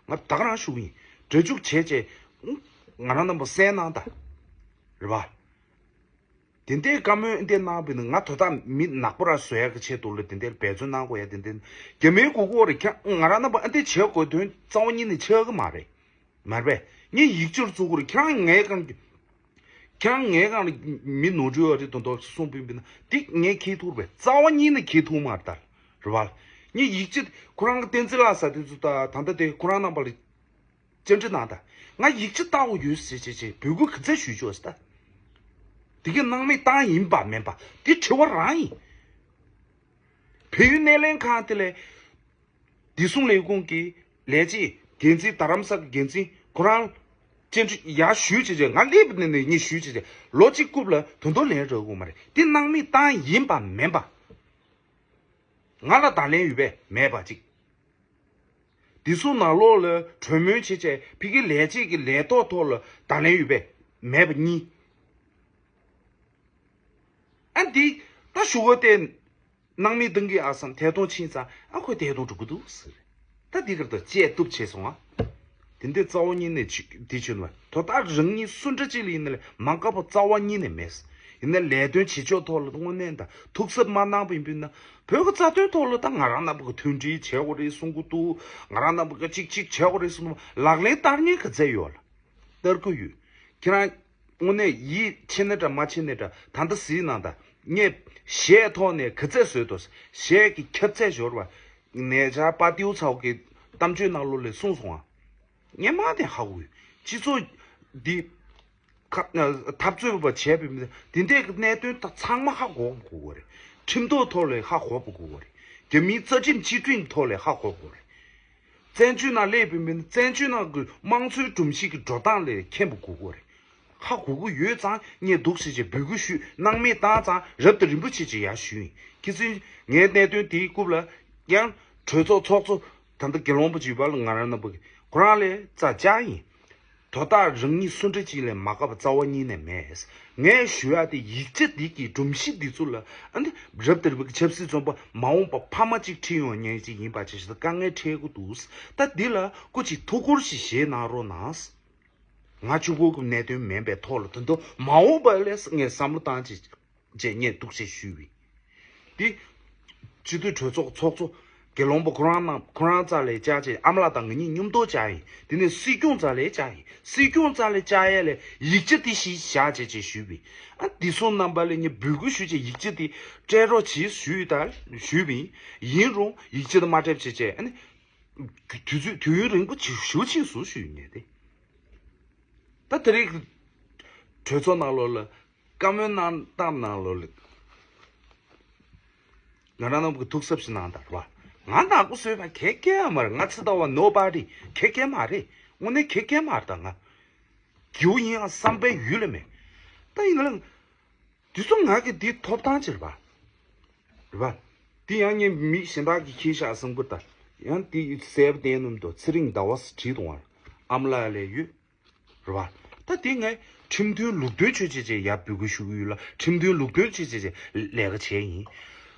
ང་ད་ག་རང་ཞུ་གི་ཡིན། སྒྲ་འཇུག་བྱས་བྱས་ང་རང་རྣམ་པ་གསན་གནང་ད། རེད་བ། དེ་འདྲའི་བཀའ་མོལ་འདི་གནང་བས་ན་ང་དོ་བདག་མི་ནག་པོ་ར་བཟོ་ཡག་གི་ཆེད་དུ་ལ་དེ་འདྲའི་འབད་བརྩོན་གནང་དགོས་ཡ་དེ་འདྲ་རྒྱ་མིའི་གུ་གུ་རེ་ཁྱ་ང་རང་རྣམ་པ་ཨ་འདི་བྱེད་དགོས་དོན་རྩ་བ་ཉིད་ནས་ཆགས་ཀྱི་མ་རེད། མ་རེད་པས། ངས་ཡིག་ཆར་བཙུགས་དགོས་རེད། ཁྱེད་རང་ངའི་སྒང་ཁྱེད་རང་ངའི་སྒང་ལ་མི་ནོར་འཁྲུལ་ཡོད་རེད་དོན་དག་གསུངས་པིན་པིན་ན་འདི་ངས་ཁྱེད་ཐུག་པས་རྩ་བ་ཉིད་ནས་ཁྱེད་ཐུག་མ་རེད་ད། རེད་བ། ངས་ཡིག་ཆ་ཁོ་རང་གི་བསྟན་འཛིན་ལགས་ཟེར་དེ་ཚོ་ད་ད་ལྟ་དེ་ཁོ་རང་རྣམ་པ་ལ། བཅར་འདྲི་གནང་དང་། ང་ཡིག་ཆ་ལྟ་བ་ཡོད་ཟེར་བྱས་བྱས་འབོད་སྐུལ་ག་ཚད་ཞུས་ཆོག་ཟེར་ད། དེ་གའི་སྣང་མེད་བཏང་ཡིན་པ་མིན་པ་དེ་དྲི་བ་རང་ཡིན། བལ་ཡུལ་སྣེ་ལེན་ཁང་དེ་ལས་བདེ་སྲུང་ལས་ཁུངས་ཀྱི་ལས་བྱེད་འགན་འཛིན་རྡ་རམ་ས་གི་འགན་འཛིན་ཁོ་རང་བཅར་འདྲི་ཡར་ཞུས་བྱས་བྱས་ང་སླེབས་པ་ནས་ནས་ངས་ཞུས་བྱས་བྱས་ལོ་གཅིག་རྐུབ་ལ་དོན་དོ་ལན་རག་གི་མ་རེད། དེ་སྣང་མེད་བཏང་ཡིན་པ་མིན་པ་ང་ལ་བརྡ་ལན་ཡོད་པས་མེད་པ་གཅིག་བདེ་སྲུང་ནང་ལོགས་ལ་གྲོས་མོལ་བྱེད་བྱས་ཕ་གིའི་ལས་བྱེད་ཀྱི་ལས་ཐོག་ཐོག་ལ་བརྡ་ལན་ཡོད་པས་མེད་པ་གཉིས། ཨ་འདི་ད་ཞུ་བ་དེ་སྣང་མེད་གཏོང་གི་ཨ་བསམ་ཐད་གཏོང་ཕྱིན་ཙང་ཨ་ཁོས་ཐད་གཏོང་འགྲོ་གི་འདུག་ཟེར། ད་འདི་གར་དུ་བཅད་གཏུབ་བྱས་སོང་ཨ། དེ་འདྲའི་རྩ་བ་ཉིད་ནས་ཅི་འདི་བྱོས་ན་དོ་བདག་རང་ཉིད་སུ་འདྲ་ཅིག་ལ་ཡིན་ན་ལས་མ་དགའ་བ་རྩ་བ་ཉིད་ནས་མེད། ཡིན་ན་ལས་དོན་བྱེད་ཕྱོགས་ཐོག་ལ་དངོས་གནས་ད་ཐུགས་གཟབ་མ་གནང་བ་ཡིན་པས་ན་བོད་ཀྱི་རྩ་དོན་ཐོག་ལ་ད་ང་རང་རྣམ་པ་གི་མཐུན་སྒྲིལ་བྱེད་དགོས་རེད་གསུང་གི་འདུག་ང་རང་རྣམ་པ་གི་གཅིག་གཅིག་བྱེད་དགོས་རེད་གསུང་གི་འདུག་ལག་ལེན་བསྟར་མཁན་ག་ཚད་ཡོད་ལ་བསྟར་གི་ཡོད། ཁྱེད་རང་དངོས་གནས་ཡིད་ཆེས་ནའི་འདྲ་མ་ཆེས་ནའི་འདྲ་ད་ལྟ་གཟིགས་གནང་ད། ངས་གཞས་ཐོག་ནས་ག་ཚད་བཟོས་འདུག་གཞས་ཀྱི་ཁྱབ་ཚད་འབྱོར་བ། ནས་ཆ་པ་ཏིའུ་ཚའོ་གི་གཏམ་བརྗོད་ནང་ལོགས་ལས་གསུངས་སོང་ཨ། ངས་མ་དེ་ཧ་གོ་ཡོད། སྤྱི་ཚོགས་འདི་ཁ་འཐབ་རྩོད་པ་བྱས་པའི་མི་འདི་འདྲའི་གི་གནད་དོན་ད་ཚང་མ་ཧ་གོ་དགོས་པ་རེད། ཁྲིམས་ཐོག་ཐོག་ལས་ཧ་གོ་དགོས་པ་རེད། རྒྱ་མིའི་རྩ་ཁྲིམས་སྤྱི་ཁྲིམས་ཐོག་ལས་ཧ་གོ་དགོས་པ་རེད། བཙན་བྱོལ་ནང་སླེབས་པའི་མི་བཙན་བྱོལ་ནང་གི་དམངས་གཙོའི་སྒྲོམ་གཞི་གི་འགྲོ་སྟངས་ལས་མཁྱེན་པ་དགོས་པ་རེད། ཧ་གོ་གི་ཡོད་ཙང་ངས་འདུག་ཟེར་བྱས་འབོད་སྐུལ་ཞུས། སྣང་མེད་བཏང་ཙང་རབ་དང་རིམ་པ་བྱས་བྱས་ཡར་ཞུས་ཡིན། ཁྱེད་ཚོས་ངའི་གནད་དོན་དེའི་རྐུབ་ལ་ཡང་གྲོས་ཚོགས་ཚོགས་གཙོ་ད་ལྟ་དགེ་སློང་པོ་བྱིས་པ་ལ་ང་རང་རྣམ་པ་གི་ཁོ་རང་ལས་རྩ་བཅག་ཡིན། དོ་བདག་རང་ཉིད་སུ་འདྲ་ཅིག་ལས་མ་དགའ་བ་རྩ་བ་ཉིད་ནས་མེད། ངས་ཞུ་ཡག་དེ་ཡིག་ཆ་འདི་གི་སྒྲོམ་གཞི་འདི་ཚོ་ལ་ཨ་ནི་རབ་དང་རིམ་པ་གི་ཆབ་སྲིད་བཙོན་པ་མ་འོངས་པ་ཕ་མ་གཅིག་ཁྲིད་ཡོང་མཁན་ཅིག་ཡིན་པ་ཅིག་ཞིག་དཀའ་ངལ་འཕྲད་ཀྱི་འདུག་ད་འདི་ལ་སྐུ་མཁྱེན་ཐུགས་ཁུར་ཞིག་བཞེས་གནང་རོགས་གནང་། ང་གཅིག་པོ་གི་གནད་དོན་མིན་པའི་ཐོག་ལ་དོན་དུ་མ་འོངས་པ་ལས་ངས་བསམ་བློ་བཏང་ཅིག་ཅེས་ངས་འདུག་ཅེས་ཞུས་པས། འདི་སྤྱི་འཐུས་གྲོས་ཚོགས་ཚོགས་གཙོ་ དགེ་སློང་པོ་ཁོ་རང་རྣམས་ཁོ་རང་རྩ་ལས་བཅར་བྱས། ཨ་མ་ལགས་དང་ང་གཉིས་མཉམ་དུ་བཅར་ཡིན། དེ་ནས་སྲིད་སྐྱོང་རྩ་ལས་བཅར་ཡིན། སྲིད་སྐྱོང་རྩ་ལས་བཅར་ཡས་ལས་ཡིག་ཆ་དེ་ཞིག་བཞག་བྱས་བྱས་ཞུས་པ་ཡིན། ཨ་འདི་སོང་རྣམ་པ་ལ་ངས་འབོད་སྐུལ་ཞུས་བྱས་ཡིག་ཆ་དེ་སྤྲད་རོགས་བྱེད་ཞུས་ད་ཞུས་པ་ཡིན། ཡིན་རུང་ཡིག་ཆ་དེ་མ་སྤྲད་བྱས་བྱས་ཨ་ནི་དུས་ཚོད་དུས་ཡུན་རིང་པོ་ཞེ་པོ་ཕྱིན་སོང་ཞུས་ཡིན་ངས་དེ། ད་དེ་རིང་གྲོས་ཚོགས་ནང་ལོགས་ལ་བཀའ་མོལ་གནང་སྟངས་ནང་ལོགས་ལ་ང་རང་རྣམས་ཀྱི་ཐུགས་གཟབ་ཞིག་གནང་དང་རེད་བ། ང་ནག་པོ་བཟོས་པ་གལ་གལ་མ་རེད། ང་ཚེ་ལྟ་བ་nobody གལ་གལ་མ་རེད། དངོས་གནས་གལ་གལ་མ་རེད། ད་ང་སྒེའུ་ཡིན་ཡང་བསམ་པའི་ཡུལ་ལ་མེད། ད་ཡིན་ན་ལ་དུས་ཚོད་ང་གི་འདི་ཐོབ་ཐང་ཅིག་རེད་པ། རེད་པ། འདི་ཡང་ངས་མི་གཞན་དག་གིས་ཁྱེར་བཞག་བསམ་གི་ད། ཡང་འདི་གསལ་པོ་བསྟན་ནུས་མི་འདུག་ཚེ་རིང་ཟླ་བ་བྲིས་གཏོང་བར་ཨ་མ་ལགས་ལས་ཡོད། རེད་པ། ད་འདི་ངས་ཁྲིམས་མཐུན་ལུགས་མཐུན་ཆོས་བྱེད་ཅེས་ཡར་འབོད་སྐུལ་ཞུ་གི་ཡོད་ལ། ཁྲིམས་མཐུན་ལུགས་མཐུན་ཆོས་བྱེད་ཅེས་ལས་ཀ་བྱས་ཡིན།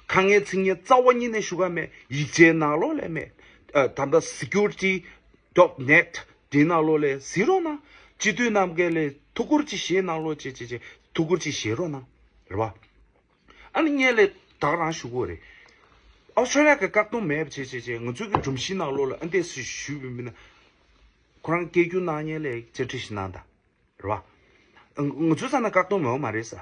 ཁ་ངན་ཚིག་ངན་རྩ་བ་ཉིད་ནས་ཞུ་ག་མེད། ཡིག་ཆའི་ནང་ལོགས་ལས་མེད། ཨ་ད་ལྟ་security dot net འདི་ནང་ལོགས་ལས་གཟིགས་རོགས་གནང་། སྤྱི་འཐུས་རྣམས་ཀྱིས་ལས་ཐུགས་ཁུར་ཅིག་བཞེས་གནང་རོགས་བྱེད་བྱེད་བྱེད། ཐུགས་ཁུར་ཅིག་བཞེས་རོགས་གནང་། རེད་པ། ཨ་ནི་ངས་ལས་ད་ག་རང་ཞུ་དགོས་རེད། ཨོ་སི་ཁྲེ་ལི་ཡ་གི་བཀག་སྡོམ་མེད་པ་བྱེད་བྱེད་བྱེད། ང་ཚོའི་གི་སྒྲོམ་གཞི་ནང་ལོགས་ལ་ཨ་འདས་སུ་ཞུས་པ་མིན་ན། ཁོ་རང་སྐད་སྒྱུར་གནང་མཁན་ལས་བཅར་འདྲི་ཞིག་གནང་དང་། རེད་པ། ང་ང་ཚོའི་ས་ན་བཀག་སྡོམ་མེད་པ་མ་རེད་ས།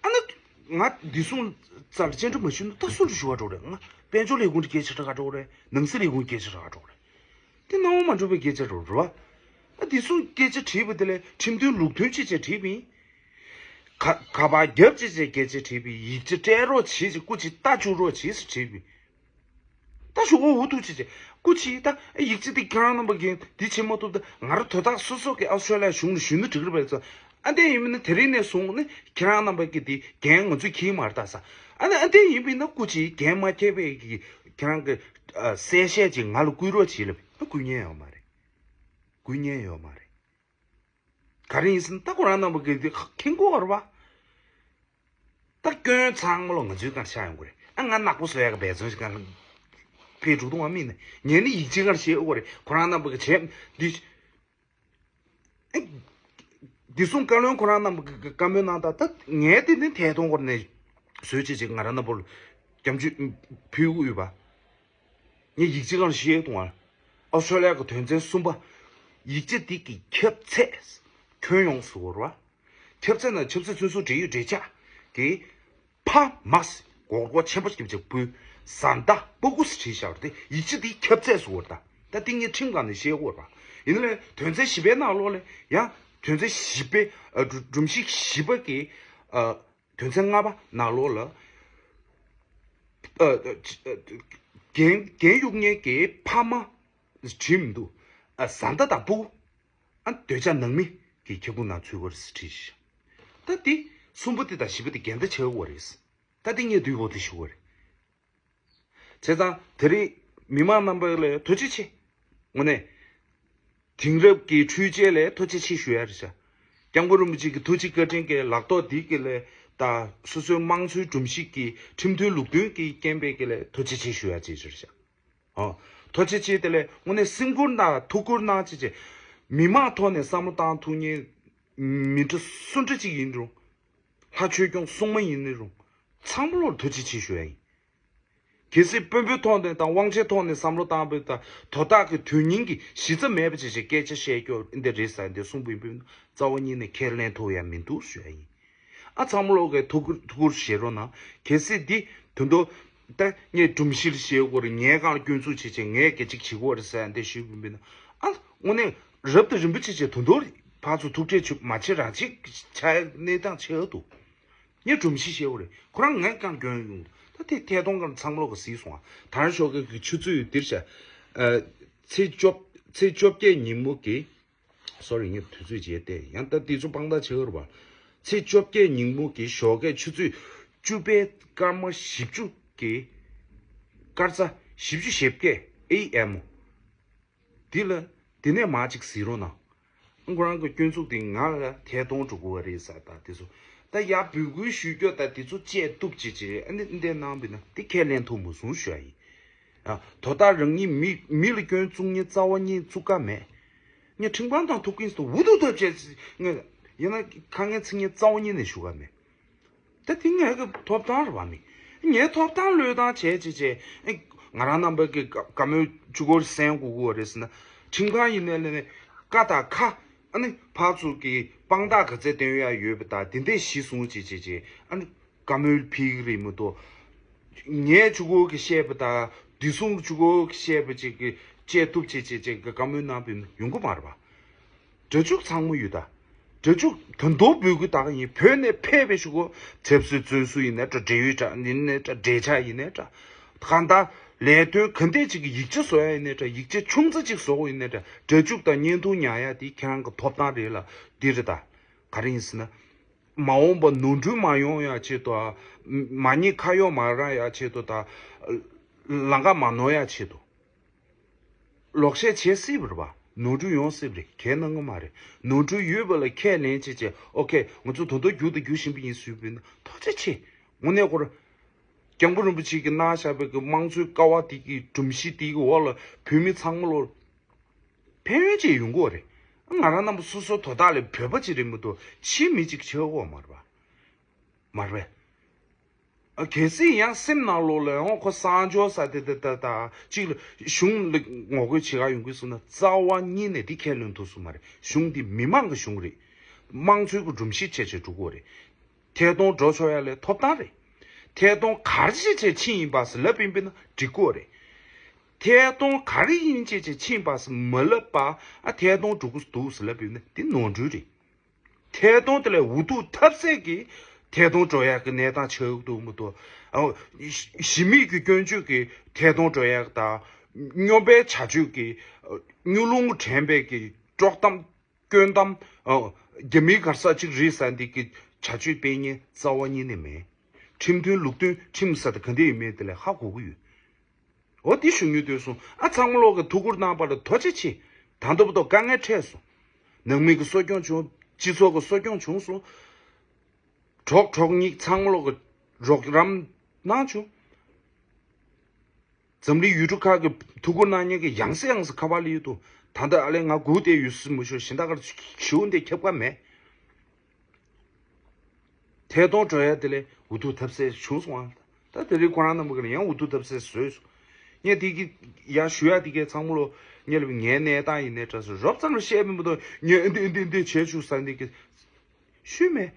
ཨ་ནི་ང་བདེ་སྲུང་རྩ་ལ་བཅར་འདྲི་མ་ཞུས་ན་ད་སུ་ལ་ཞུ་བ་འགྲོ་རེད། ང་དཔལ་འབྱོར་ལས་ཁུངས་ཀྱི་སྐད་ཆ་ར་ག་འགྲོ་རེད། ནང་སྲིད་ལས་ཁུངས་ཀྱི་སྐད་ཆ་ར་ག་འགྲོ་རེད། དེ་སྣང་བ་མ་འགྲོ་བའི་སྐད་ཆ་རེད་པ། ཨ་བདེ་སྲུང་སྐད་ཆ་དྲིས་པ་དེ་ལས་ཁྲིམས་མཐུན་ལུགས་མཐུན་ཅིག་བྱས་དྲིས་པ་ཡིན། ག་ག་པར་རྒྱབ་ཅེས་བྱས་སྐད་ཆ་དྲིས་པ་ཡིན། ཡིག་ཆ་སྤྲད་རོགས་བྱེད་ཅེས། སྐུ་མཁྱེན་ལྟ་བཅུག་རོགས་བྱེད་ཟེར་དྲིས་པ་ཡིན། ད་ཞུ་གོ་འུ་ཐུག་ཅེས་བྱས། སྐུ་མཁྱེན་ད་ཡིག་ཆ་འདི་ཁྱེད་རང་རྣམ་པ་གིས་འདི་བྱེད་མ་ཐུབ། ད་ང་རང་དོན་དག་སོ་སོ་གི་ཨོ་སི་ཁྲེ་ལི་ཡ་གཞུང་ལ་ཞུས་ན་འགྲིག་གི་རེད་པས་ཚོ། ཨ་འདས་ཡིན་མིན་ན་དེ་རིང་ནས་བཟུང་ནི་ཁྱེད་རང་རྣམ་པ་གིས་འདི་འགན་ང་ཚོས་འཁྱེར་མ་རེད་ད་ས། ཨ་ནི་ཨ་འདས་ཡིན་པས་ན་སྐུ་མཁྱེན་འགན་མ་འཁྱེར་བའི་གི་ཁྱེད་རང་གི་ཨ་གསལ་བཤད་ཅིག་ང་ལ་བསྐུར་རོགས་བྱེད་ལབ་ན་བསྐུར་མཁན་ཡོད་མ་རེད། བསྐུར་མཁན་ཡོད་མ་རེད། ག་རེ་ཡིན་ཟེར་ན་ད་ཁོ་རང་རྣམ་པ་གིས་འདི་མཁྱེན་གོ་བ་རེད་པ། ད་སྐྱོན་ཚང་མ་ལོ་ང་ཚོའི་སྒང་ཆགས་ཡོང་གི་རེད། ཨ་ང་ནག་པོ་བཟོ་ཡག་གི་འབད་བརྩོན་ཞིག་གང་ཕེ་འགྲོ་གཏོང་བ་མིན་ནས་ངས་ནི་ཡིག་ཆའི་སྒང་བཤད་དགོས་རེད། ཁོ་རང་རྣམ་པ་གིས་བྱས་འདི། ཨེ། བདེ་སྲུང་བཀའ་བློན་ཁོ་རང་རྣམ་པ་གིས་བཀའ་མོལ་གནང་སྟངས་ད་ངས་དེ་ནི་ཐད་གཏོང་སྐོར་ནས་བཟོས་བྱས་ཅིག་ང་རང་རྣམ་པ་ལ་སྐྱབས་འཇུག་ཕུལ་གི་ཡོད་པ། ངས་ཡིག་ཆའི་སྒང་བཤད་གཏོང་བ། ཨོ་སི་ཁྲེ་ལི་ཡ་གི་དོན་ཚན་གསུམ་པ། ཡིག་ཆ་འདི་གི་ཁྱབ་ཚད་ཁྱོན་ཡོངས་སུ་བོར་བ། ཁྱབ་ཚད་ནང་ཆབ་སྲིད་བཙོན་ཟུར་འབྲེལ་ཡོད་འབྲེལ་ཆགས་ཀྱི་ཕ་མ་སི་གོར་གོར་ཆེན་པོ་སྐྱབས་བཅས་བུ་བཟའ་ཟླ་སྤུ་གུ་སི་བྲིས་བཞག་རེད། དེ་ཡིག་ཆ་འདི་ཁྱབ་ཚད་སུ་བོར་ད། ད་འདི་ངས་ཁྲིམས་སྒང་ནས་བཤད་དགོས་ར། ཡིན་ནའི་དོན་ཚན་བཞི་པའི་ནང་ལོགས་ལ་ཡང་དོན་ཚན་བཞི་པའི་ཨ་སྒྲོམ་གཞི་བཞི་པ་གི་ཨ་དོན་ཚན་ལྔ་པ་ནང་ལོགས་ལ་ཨ་ཨ་འགན་འགན་གཡུག་མཁན་གྱི་ཕ་མ་བྲིས་མི་འདུག་ཨ་བཟའ་ཟླ་དང་སྤུ་གུ། ཨ་འདོད་ཆགས་ནང་མི་གི་ཁྱབ་ཁོངས་ནང་ཚུད་དགོས་རེད་ཟེར་བྲིས་ཤག་ད་འདི་གསུམ་པོ་འདི་དང་བཞི་པོ་འདི་འགལ་ཟླ་ཆེ་བ་རེད། ད་འདི་ངས་དུས་འོག་ཏུ་ཞུ་དགོས་རེད། བྱས་ཙང་དེ་རིང་མི་མང་རྣམ་པ་ལ་ཐུགས་རྗེ་ཆེ། དངོས་གནས། དེང་རབས་ཀྱི་འཕྲུལ་ཆས་ལ་ཐུགས་རྗེ་ཆེ་ཞུ་ཡ་རེད་ཤག་སྐྱབས་མགོན་རིན་པོ་ཆེ་གི་ཐུགས་རྗེ་བཀའ་དྲིན་གྱི་ལག་ཐོགས་འདི་གི་ལ་ད་སོ་སོའི་དམངས་གཙོའི་སྒྲོམ་གཞི་གི་ཁྲིམས་མཐུན་ལུགས་མཐུན་གྱི་རྐྱེན་པས་གི་ལ་ཐུགས་རྗེ་ཆེ་ཞུ་ཡ་ཅིག་རེད་ཤག་ཨོ། ཐུགས་རྗེ་ཆེ། དེ་ལས་དངོས་གནས་སེམས་ཁུར་དང་ཐུགས་ཁུར་གནང་བྱས་བྱས། མི་མང་ཐོག་ནས་བསམ་བློ་བཏང་ཐུབ་མཁན་མི་འདྲ་སུ་འདྲ་ཅིག་ཡིན་རུང་། ལྷ་ཆོས་སྐྱོང་སྲུང་མ་ཡིན་ནི་རུང་། ཚང་མ་ལོར་ཐུགས་རྗེ་ཆེ་ཞུ་ཡ་ཡིན། གལ་སྲིད་དཔོན་པོའི་ཐོག་ནས་དང་དབང་ཆའི་ཐོག་ནས་བསམ་བློ་བཏང་བའི་དང་དོ་བདག་གི་དོན་སྙིང་གི་གཞི་རྩ་མེད་པ་བྱས་བྱས་སྐད་ཆ་བཤད་རྒྱུ་འདི་རེད་ཟེར་འདི་གསུངས་པ་ཡིན་པས་ན་རྩ་བ་ཉིད་ནས་ཁས་ལེན་ཐུབ་ཡ་མི་འདུག་ཞུ་ཡ་ཡིན། ཨ་ཚང་མ་ལོག་གིས་ཐུགས་ཁུར་ཐུགས་ཁུར་བཞེས་རོགས་གནང་། གལ་སྲིད་འདི་དོན་དུ་ད་ངས་སྒྲོམ་གཞི་ལ་བཞེས་དགོས་རེད། ངའི་སྒང་ལ་སྐྱོན་འཛུགས་བྱས་བྱས་ངས་སྐད་ཅིག་བྱེད་དགོས་རེད་ཟེར་འདི་ཞུས་པ་ཡིན་ན། ཨ་དངོས་གནས་རབ་དང་རིམ་པ་བྱས་བྱས་དོན་དུ་ཕར་ཚུར་ཐུག་འཕྲད་བྱུང་མ་བྱེད་རང་བྱེད་བྱ་གནས་སྟངས་ཆེ་བ་འདུག་ངས་སྒྲོམ་གཞི་བཞེས་དགོས་རེད། ཁོ་རང་ངའི་སྒང་སྐྱོན་ཡོང་། ད་དེ་ཐད་གཏོང་སྒང་ཚང་མ་ལོག་གིས་གཟིགས་སོང་ཨ། ད་རང་ཞོགས་ཀས་ཀྱི་ཆུ་ཚོད་འདིར་བྱ། ཨ་ཚེས་བཅོ་ཚེས་བཅོ་བརྒྱད་ཉིན་མོ་གི་སོ་རི། ངས་དུས་ཚོད་བརྗེད་བསྡད། ཡང་ད་དེ་ཚོ་དཔང་རྟགས་བྱེད་དགོས་རེད་པ། ཚེས་བཅོ་བརྒྱད་ཉིན་མོ་གི་ཞོགས་ཀས་ཆུ་ཚོད་བཅུ་པའི་སྐར་མ་བཞི་བཅུ་གི་སྐར་རྩ་བཞི་བཅུ་ཞེ་བརྒྱད་ཨེ་ཨེམ་འདི་ལ་དེ་ནས་མར་ཅིག་གཟིགས་རོགས་གནང་། ཁོ་རང་གི་སྐྱོན་འཛུགས་དེ་ང་ལ་ཐད་གཏོང་འགྲོ་དགོས་པ་རེད་ཟེར། ད་དེ་ཚོ་ད་ཡར་འབོད་སྐུལ་ཞུ་རྒྱུ་ད་དེ་ཚོ་བཅད་གཏུབ་བྱེད་བྱེད་ཨ་ནི་འདི་གནང་བས་ན་དེ་ཁས་ལེན་ཐུབ་མ་སོང་ཞུ་ཡ་ཡིན། ཨ། དོ་བདག་རང་ཉིད་མི་མི་ལ་སྐྱོན་བཙུགས་མཁན་རྩ་བ་ཉིད་བཙུགས་ཀ་མེད། ངས་ཁྲིམས་ཁང་དང་ཐུག་གིན་སུ་འུ་ཐུག་ཐབས་བྱས་ངས་ཡིན་ན་ཁ་ངན་ཚིག་ངན་རྩ་བ་ཉིད་ནས་ཞུ་ག་མེད། ད་དེ་ངའི་གི་ཐོབ་ཐང་རེད་བ་མི། ངའི་ཐོབ་ཐང་བློས་བཏང་བྱས་བྱས་བྱས་ཨེ། ང་རང་རྣམ་པ་གི་བཀའ་བཀའ་མོལ་བཅུ་སྐོར་གསན་དགོས་ཀྱི་ཡོད་རེད་ཟེར་ན། ཁྲིམས་ཁང་ཡིན་ནའི་ལས་ནས་ཀ་དང་ཁ། ཨ་ནི་ཕར་ཚུར་གྱི་དཔང་རྟགས་ག་ཚད་བཏོན་ཡ་ཡོད་པ་དང་དེ་འདྲས་གཞི་བཟུང་བྱས་བྱས་བྱས་ཨ་ནི་བཀའ་མོལ་ཕུལ་གྱི་རེད་མ་གཏོགས། ངས་བཅུ་སྐོར་གྱི་བཤད་པ་དང་བདེ་སྲུང་བཅུ་སྐོར་གྱི་བཤད་པ་ཅིག་གི་བཅད་ཐུབ་བྱས་བྱས་བྱས་ཀྱི་བཀའ་མོལ་གནང་བ་ཡོང་གི་མ་རེད་པ། སྒྲ་འཇུག་ཚང་མ་ཡོད་ད། སྒྲ་འཇུག་དོན་དོ་འབོད་སྐུལ་དག་ཡིན། བོད་ནས་ཕེབས་པའི་ཤོག་གུ་ཆབ་སྲིད་བཙོན་ཟུར་ཡིན་ནའི་འདྲ། འབྲེལ་ཡོད་འདྲ་ཡིན་ནའི་འདྲ། འབྲེལ་ཆགས་ཡིན་ནའི་འདྲ། གང་ལྟར་ལས་དོན་ག་འདྲས་ཅིག་གི་ཡིག་ཆ་བཟོ་ཡ་ཡིན་ནའི་འདྲ། ཡིག་ཆ་ཆུང་ཙག་ཅིག་བཟོ་དགོས་ཡིན་ནའི་འདྲ། སྒྲ་འཇུག་དང་བརྙན་ཐུང་ཉར་ཡ་དེ་ཁྱེད་རང་གི་ཐོབ་ཐང་རེད་ལ། འདི་རེད་ད། ག་རེ་ཡིན་ཟེར་ན། མ་འོངས་པ་ནོར་འཁྲུལ་མ་ཡོང་ཡ་ཆེད་དུ། མ་ཉེས་ཁ་གཡོག་མ་རག་ཡ་ཆེད་དུ་དང་། ལམ་ཁ་མ་ནོར་ཡ་ཆེད་དུ། ལོག་བཤད་བྱེད་སྲིད་པ་རེད་པ། ནོར་འཁྲུལ་ཡོང་སྲིད་པ་རེད། ཁས་གནང་གི་མ་རེད། ནོར་འཁྲུལ་ཡོད་པ་ལ་ཁས་ལེན་བྱས་བྱས། ཨོ་ཁེ། ང་ཚོ་ད་དུང་རྒྱུག་དང་རྒྱུག་བཞིན་པ་ཡིན་ཟེར་བ་ཡིན་ན་ཐུགས་རྗེ་ཆེ། དངོས་གནས་ཁོ་རང་། སྐྱབས་མགོན་རིན་པོ་ཆེ་གིས་གནང་བཞག་པའི་གི་དམངས་གཙོའི་ཀ་བ་དེ་གི་སྒྲོམ་གཞི་དེ་གི་འོག་ལ་བོད་མི་ཚང་མ་ལོ། ཕན་ཡོན་ཅིག་ཡོང་གི་ཡོད་རེད། ང་རང་རྣམ་པ་སོ་སོ་དོ་བདག་ལས་བོད་པ་ཅིག་རེད་མ་གཏོགས་ཕྱིའི་མི་ཅིག་ཆགས་ཀྱི་ཡོད་མ་རེད་པ། མ་རེད་པས། ཨ། གལ་སྲིད་ཡང་སེམས་ནང་ལོགས་ལ་ཡང་ཁོ་གསང་སྦྱོར་ཟེར་དེ་དེ་དེ་དང་གཅིག་ལ་གཞུང་ལ་ངོ་རྒོལ་བྱེད་ག་ཡོང་གི་སོང་ན་རྩ་བ་ཉིད་ནས་འདི་ཁས་ལེན་ཐུབ་སོང་མ་རེད། གཞུང་འདི་མི་མང་གི་གཞུང་རེད། དམངས་གཙོའི་གི་སྒྲོམ་གཞི་བྱས་བྱས་འགྲོ་གི་ཡོད་རེད། ཐད་གཏོང་འགྲོ་ཆོག་ཡ་ལ་ཐོབ་ཐང་རེད། ཐད་གཏོང་ག་རེ་བྱས་བྱས་ཕྱིན་ཡིན་པ་ཟེར་ལབ་ཡིན་པས་ན་འགྲིག་གི་ཡོད་རེད། ཐད་གཏོང་ག་རེ་ཡིན་བྱས་བྱས་ཕྱིན་པ་ཟེར་མ་ལབ་པ། ཨ། ཐད་གཏོང་འགྲོ་གི་འདུག་ཟེར་ལབ་ཡིན་ན་འདི་ནོར་འཁྲུལ་རེད། ཐད་གཏོང་དེ་ལས་འུ་ཐུག་ཐབས་ཟད་ཀྱིས་ཐད་གཏོང་འགྲོ་ཡག་གི་གནས་སྟངས་ཆགས་འདུག་མ་གཏོགས། ཨ། གཞི་མེད་ཀྱི་སྐྱོན་བརྗོད་ཀྱིས་ཐད་གཏོང་འགྲོ་ཡག་དང་། སྨྱོན་པའི་བྱ་སྤྱོད་ཀྱིས། ཨ། སྨྱོ་ལུང་དྲན་པའི་ཀྱི་དཀྲོག་གཏམ། སྐྱོན་གཏམ། ཨ། རྒྱ་མིའི་ག་རེ་ཟེར་ཅིག་རེད་ཟེར་འདི་གི་བྱ་སྤྱོད་སྤེལ་མཁན་རྩ་བ་ཉིད་ནས་མེད། ཁྲིམས་མཐུན་ལུགས་མཐུན་ཁྲིམས་ཟེར་དེ་ག་འདྲ་ཡིན་མིན་དེ་ལ་ཧ་གོ་གི་ཡོད། འོ་དེ་ཞུ་སྙིང་འདོད་སོང་། ཨ། ཚང་མ་ལོག་གི་ཐུགས་ཁུར་གནང་བ་ལ་ཐུགས་རྗེ་ཆེ། ད་ལྟ་བར་དུ་དཀའ་ངལ་འཕྲད་སོང་། ནང་མི་གི་གསོ་སྐྱོང་བྱུང་། སྤྱི་ཚོགས་ཀྱི་གསོ་སྐྱོང་བྱུང་སོང་། གྲོགས་གྲོགས་ཉིད་ཚང་མ་ལོག་གི་རོགས་རམ་གནང་བྱུང་། འཛམ་གླིང་ཡུལ་གྲུ་ཁག་གི་ཐུགས་ཁུར་གནང་མཁན་གྱི་ཡང་སེ་ཡང་སེ་ཁ་པར་སླེབས་འདུག། ད་ལྟ་ཨ་ལས་ང་སྒུག་བསྡད་ཡོད་སྲིད་མ་ཤོར། གཞན་དག་གར་ཞུ་འདི་ཁྱབ་ཀ་མེད། ཐད་གཏོང་འགྲོ་ཡ་དེ་ལས་འུ་ཐུག་ཐབས་ཟད་བྱུང་སོང་ཨ། ད་དེ་རིང་ཁོ་རང་རྣམ་པ་གིས་ཡང་འུ་ཐུག་ཐབས་ཟད་བཟོས་སོང་། ངས་དེ་གི་ཡང་ཞུ་ཡ་དེ་གའི་ཚང་མ་ལོ་ངས་ལབ་ངའི་གནས་སྟངས་ཡིན་ནའི་འདྲ་སོང་། རོབ་ཙམ་ལ་བཤད་མིན་པ་དང་ངས་འདི་འདི་འདི་བྱས་བཅུག་ཟེར་འདི་གི་ཞུས་མེད།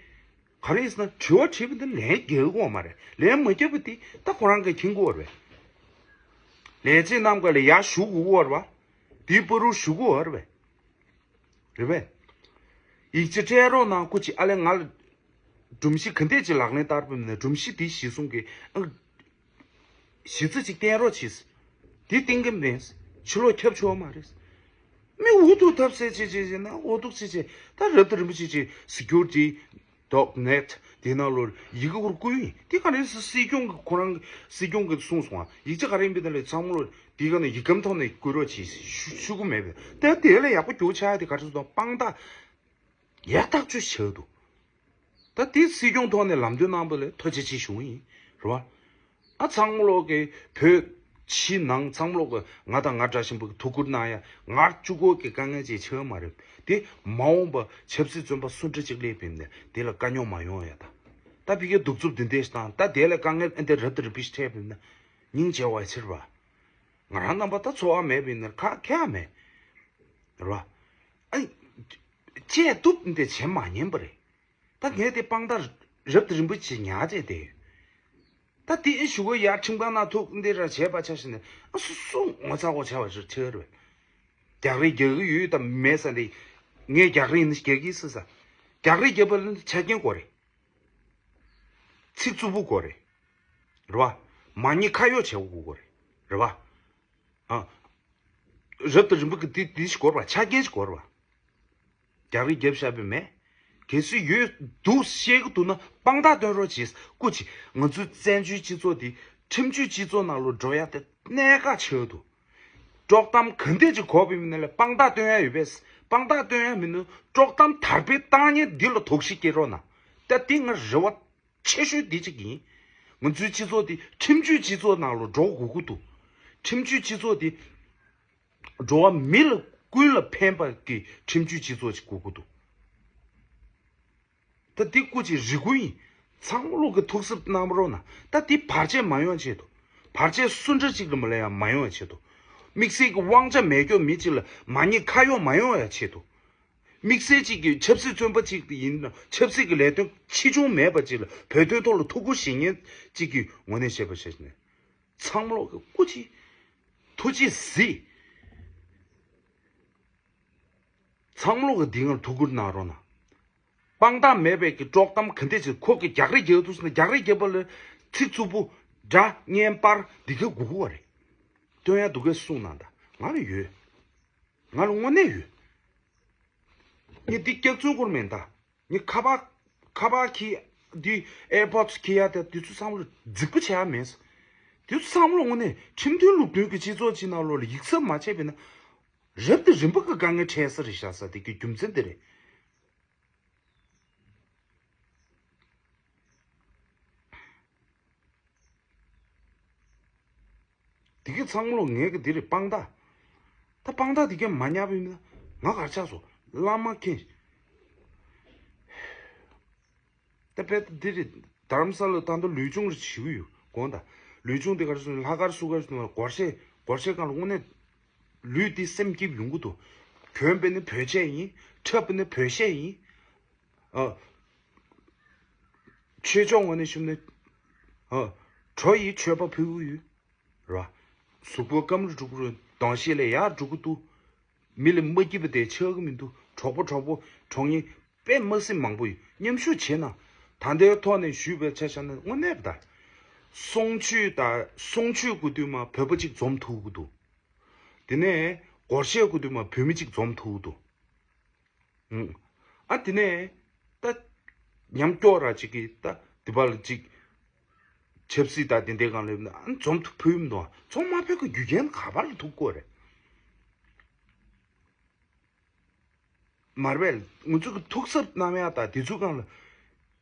ག་རེ་ཡིན་ཟེར་ན་དྲི་བ་དྲིས་པ་འདི་ལན་རྒྱག་གི་ཡོད་མ་རེད། ལན་མ་རྒྱབ་པ་འདི་ད་ཁོ་རང་གིས་མཁྱེན་གྱི་ཡོད་རེད་པས། ལས་བྱེད་རྣམས་ཀ་ལ་ཡར་ཞུ་དགོས་ཀྱི་ཡོད་རེད་པ། འདིའི་བར་དུ་ཞུ་དགོས་ཡོད་རེད་པས། རེད་པས། ཡིག་ཆ་སྤྲད་རོགས་གནང་། སྐུ་མཁྱེན། ཨ་ལས་ང་ལ་སྒྲོམ་གཞི་ག་འདྲས་ཅིག་ལག་ལེན་བསྟར་བ་ཡིན་ན་སྒྲོམ་གཞི་འདི་གཞི་བཟུང་གི། ཨ། གཞི་རྩ་ཅིག་བསྟན་རོགས་གྱིས། དེ་བསྟན་གྱི་མེད། ཕྱི་ལོགས་ཁྱབ་ཆོག་མ་རེད། མི་འུ་ཐུག་ཐབས་ཟད་བྱེད་བྱེད་བྱེད་ན་འུ་ཐུག་བྱེད་བྱེད། ད་རབ་དང་རིམ་པ་བྱེད་བྱེད་སི་ཀུ་རི་ཊི་ཌོག་ནེཊ་དེ་ནང་ལོགས་ཡི་གེ་ཁུར་བསྐུར་ཡིན། དེ་ག་རེ་ཟེར། སྲིད་སྐྱོང་གི་ཁོ་རང་སྲིད་སྐྱོང་གིས་གསུངས་སོང་ཨ། ཡིག་ཆ་ག་རེ་ཡིན་པའི་ཐད་ལ་ཚང་མ་ལོ་དེ་ག་ནས་ཡིག་སྒམ་ཐོག་ནས་བསྐུར་རོགས་གྱིས་ཞུ་ཞུ་གི་མེད་པས། ད་དེ་ལ་ཡག་པོ་རྒྱུག་ཆགས་དེ་ག་རེ་ཟེར་དང་དཔང་རྟགས་ཡག་ཐག་ཆོད་ཆགས་འདུག། ད་དེ་སྲིད་སྐྱོང་ཐོག་ནས་ལམ་སྟོན་གནང་བ་ལ་ཐུགས་རྗེ་ཆེ་ཞུ་ཡིན། རེད་བ། ཨ། ཚང་མ་ལོག་གི་བོད་ཕྱི་ནང་ཚང་མ་ལོག་གི་ང་དང་ང་འདྲ་ཞིམ་པོ་གི་ཐུགས་ཁུར་གནང་ཡ། ང་གཅིག་པོ་གི་དཀའ་ངལ་ཅིག་ཆགས་མ་རེད། དེ་མ་འོངས་པ་ཆབ་སྲིད་བཙོན་པ་སུ་འདྲ་ཅིག་སླེབས་པ་ཡིན་ནའི་དེ་ལ་དཀའ་རྙོག་མ་ཡོང་ཡ། ད་ད་ཕ་གིའི་གདུག་རྩུབ་འདི་འདྲས་ཤིག་དང་ད་དེ་ལ་དཀའ་ངལ་ཨ་འདྲ་རབ་དང་རིམ་པ་ཞིག་འཕྲད་པ་ཡིན་ན་སྙིང་རྗེ་བ་ཆེ་རེད་བ། ང་རང་རྣམ་པ་ད་འཚོ་བ་མེད་པ་ཡིན་ན་ཁག་ཁག་མེད། རེད་བ། ཨ། བཅད་གཏུབ་འདི་བྱེད་མ་ཉན་པ་རེད། ད་ངས་དེ་དཔང་རྟགས་རབ་དང་རིམ་པ་ཅིག་ཉར་བྱས་བསྡད་ཡོད། ད་དེ་ཞུ་གི་ཡ་ཁྲིམས་ཁང་ནང་ཐུག་འདི་ར་བྱས་པ་ཆ་བཞག་ན་ཨ་སུ་སུ་ངོ་ཚ་གོ་ཆ་བ་ཆེ་རེད། རྒྱག་རེས་རྒྱག་གི་ཡོད་དམ་མེད་ས་འདི། ངས་རྒྱག་རེས་ཡིན་ན་རྒྱག་གི་སྲིད་ས། རྒྱག་རེས་རྒྱབ་པ་ལ་ཆ་རྐྱེན་དགོས་རེད། ཚིག་རྩུབ་པོ་དགོས་རེད། རེད་བ། མ་ཉེས་ཁ་གཡོག་བྱེད་དགོས་རེད། རེད་བ། ཨ། རབ་དང་རིམ་པ་གི་དེ་དེ་ཞིག་དགོས་རེད་བ། ཆ་རྐྱེན་ཞིག་དགོས་རེད་བ། རྒྱག་རེས་རྒྱབ་བཞག་པའི་མེད། གལ་སྲིད་ཡོད་འདུག་ཤེས་ཀྱི་འདུག་ན་དཔང་རྟགས་སྟོན་རོགས་གྱིས། སྐུ་མཁྱེན། ང་ཚོའི་བཙན་བྱོལ་སྤྱི་ཚོགས་འདི་ཁྲིམས་གཅོད་སྤྱི་ཚོགས་ནང་ལོགས་འགྲོ་ཡ་དེ་གནད་འགག་ཆེ་བ་འདུག། དཀྲོག་གཏམ་ག་འདྲས་ཅིག་གོ་བ་ཡིན་ན་ལས་དཔང་རྟགས་སྟོན་ཡ་ཡོད་པས། དཔང་རྟགས་སྟོན་ཡ་མིན་ན་དཀྲོག་གཏམ་དར་སྤེལ་བཏང་མཁན་འདི་ལ་དོགས་གཞི་སྐྱེ་རོགས་གནང་། ད་འདི་ང་རེ་བ་ཆེ་ཤོས་འདི་གཅིག་ཡིན། ང་ཚོའི་སྤྱི་ཚོགས་འདི་ཁྲིམས་གཅོད་སྤྱི་ཚོགས་ནང་ལོགས་འགྲོ་དགོས་ཀྱི་འདུག། ཁྲིམས་གཅོད་སྤྱི་ཚོགས་འདི་འགྲོ་བ་མི་ལ་ཀུན་ལ་ཕན་པ་གི་ཁྲིམས་གཅོད་སྤྱི་ཚོགས་ཅིག་དགོས་ཀྱི་འདུག། ད་འདི་སྐུ་མཁྱེན་རེ་སྐུལ་ཡིན། ཚང་མ་ལོག་གི་ཐུགས་གཟབ་གནང་རོགས་གནང་། ད་འདི་བར་ཆད་མ་ཡོང་ཆེད་དུ། བར་ཆད་སུ་འདྲ་ཅིག་ལ་མ་ལ་ཡང་མ་ཡོང་བའི་ཆེད་དུ། དམིགས་བསལ་གྱི་དབང་ཆ་མེད་མཁན་མི་ཅིག་ལ་མ་ཉེས་ཁ་གཡོག་མ་ཡོང་བའི་ཆེད་དུ། དམིགས་བསལ་ཅིག་གི་ཆབ་སྲིད་བཙོན་པ་ཅིག་ཡིན་ན་ཆབ་སྲིད་ཀྱི་ལས་དོན་ཆེ་ཆུང་མེད་པ་ཅིག་ལ་བོད་དོན་ཐོག་ལ་ཐུགས་ཁུར་བཞེས་མཁན་ཅིག་གི་ངོས་ནས་བཤད་པ་བྱས་ནས། ཚང་མ་ལོག་གི་སྐུ་མཁྱེན། ཐུགས་རྗེ་གཟིགས། ཚང་མ་ལོག་གི་འདི་ངར་ཐུགས་ཁུར་གནང་རོགས་གནང་། དཔང་རྟགས་མེད་པའི་གི་དཀྲོག་གཏམ་ག་འདྲས་ཅིག་ཁོ་གི་རྒྱག་རེས་རྒྱག་འདུག་ཟེར་ན་རྒྱག་རེས་རྒྱག་པ་ལ་ཚིག་རྩུབ་པོ་འདྲ་བརྙན་པར་འདི་ག་དགོས་ཀྱི་རེད། སྟོན་ཡ་འདུག་གས་གསུངས་གནང་ད། ང་ལ་ཡོད། ང་ལ་དངོས་གནས་ཡོད། ངས་འདི་སྐྱག་རྫུན་སྐོར་མིན་ད། ངས་ཁ་པར་ཁ་པར་གྱི་འདི་ཨེར་པོཌ་གྱི་ཡ་དེ་དེ་ཚོ་ཚང་མ་ལ་རྫིག་པོ་བྱེད་ཡ་མེད། དེ་ཚོ་ཚང་མ་ལ་དངོས་གནས་ཁྲིམས་མཐུན་ལུགས་མཐུན་གྱི་སྤྱི་ཚོགས་ཅིག་ནང་ལོགས་ལ་ཡིག་ཚགས་མ་བྱས་པས་ན་རབ་དང་རིམ་པ་གི་དཀའ་ངལ་འཕྲད་ས་རེད་ཤག་ས་དེ་གི་རྒྱུ་མཚན་དེ་རེད། དེ་གི་ཚང་མ་ལོ་ངས་གི་དེ་རེད་དཔང་རྟགས། ད་དཔང་རྟགས་དེ་གས་མ་ཉར་བས་མིན་ན་ང་གར་ཆགས་སོ་བླ་མ་མཁྱེན། ད་དཔེ་འདི་རེད། དྷ་རམ་ས་ལ་ད་ལྟ་ལུས་སྦྱོང་རེ་བྱེད་ཀྱི་ཡོད་དགོངས་དག་ལུས་སྦྱོང་དེ་གར་སོང་ལྷག་དཀར་སུ་གར་སོང་སྒོར་གཞས་སྒོར་གཞས་སྒང་ལ་དངོས་གནས་ལུས་འདི་སེམས་སྐྱིད་ཡོང་གི་འདུག་གྱོན་པས་ནི་བོད་ཆས་ཡིན། འཁྲབ་པས་ནི་བོད་གཞས་ཡིན། ཨ། ཆོས་ཕྱོགས་ངོས་ནས་ཞུས་ན། ཨ། གྲོ་ཡི་མཆོད་པ་ཕུལ་གྱི་ཡོད། ར། གཟུགས་པོ་སྐམ་རུ་འགྲོ་གི་རུ་གདོང་ཤེས་ལས་ཡར་འགྲོ་གི་འདུག་མི་ལ་མ་སྐྱིད་པ་དེ་ཆགས་ཀྱི་མི་འདུག་གྲོགས་པོ་གྲོགས་པོ་གྲོགས་ངན་དཔེ་མ་སྲིད་མང་པོ་ཡོད། མཉམ་ཞུགས་བྱས་ན། ད་ལྟའི་ཐོག་ནས་ཞུས་པའི་ཆ་བཞག་ན་དངོས་གནས་རེད་ད། གསུང་ཆོས་དང་གསུང་ཆོས་དགོས་དུས་མ་བོད་པ་གཅིག་འཛོམས་ཐུབ་ཀྱི་འདུག་དེ་ནས་སྒོར་གཞས་དགོས་དུས་མ་བོད་མི་གཅིག་འཛོམས་ཐུབ་ཀྱི་འདུག་ཨ་དེ་ནས་ད་ཉམས་སྐྱོ་ར་ཅིག་གིས་ད་དེ་བ་ལ་ཅིག་ཆབ་སྲིད་ད་དེ་འདྲའི་སྒང་སླེབས་ན་ཨ་འཛོམས་ཐུབ་ཕུལ་མི་འདུག་ཚོང་མ་ཕོད་ཀྱི་རྒྱུ་རྐྱེན་ག་པར་ལ་ཐུག་དགོས་རེད། མར་བས་ང་ཚོ་གི་ཐུགས་གཟབ་གནང་ཡ་ད་དེ་ཚོ་སྒང་ལ་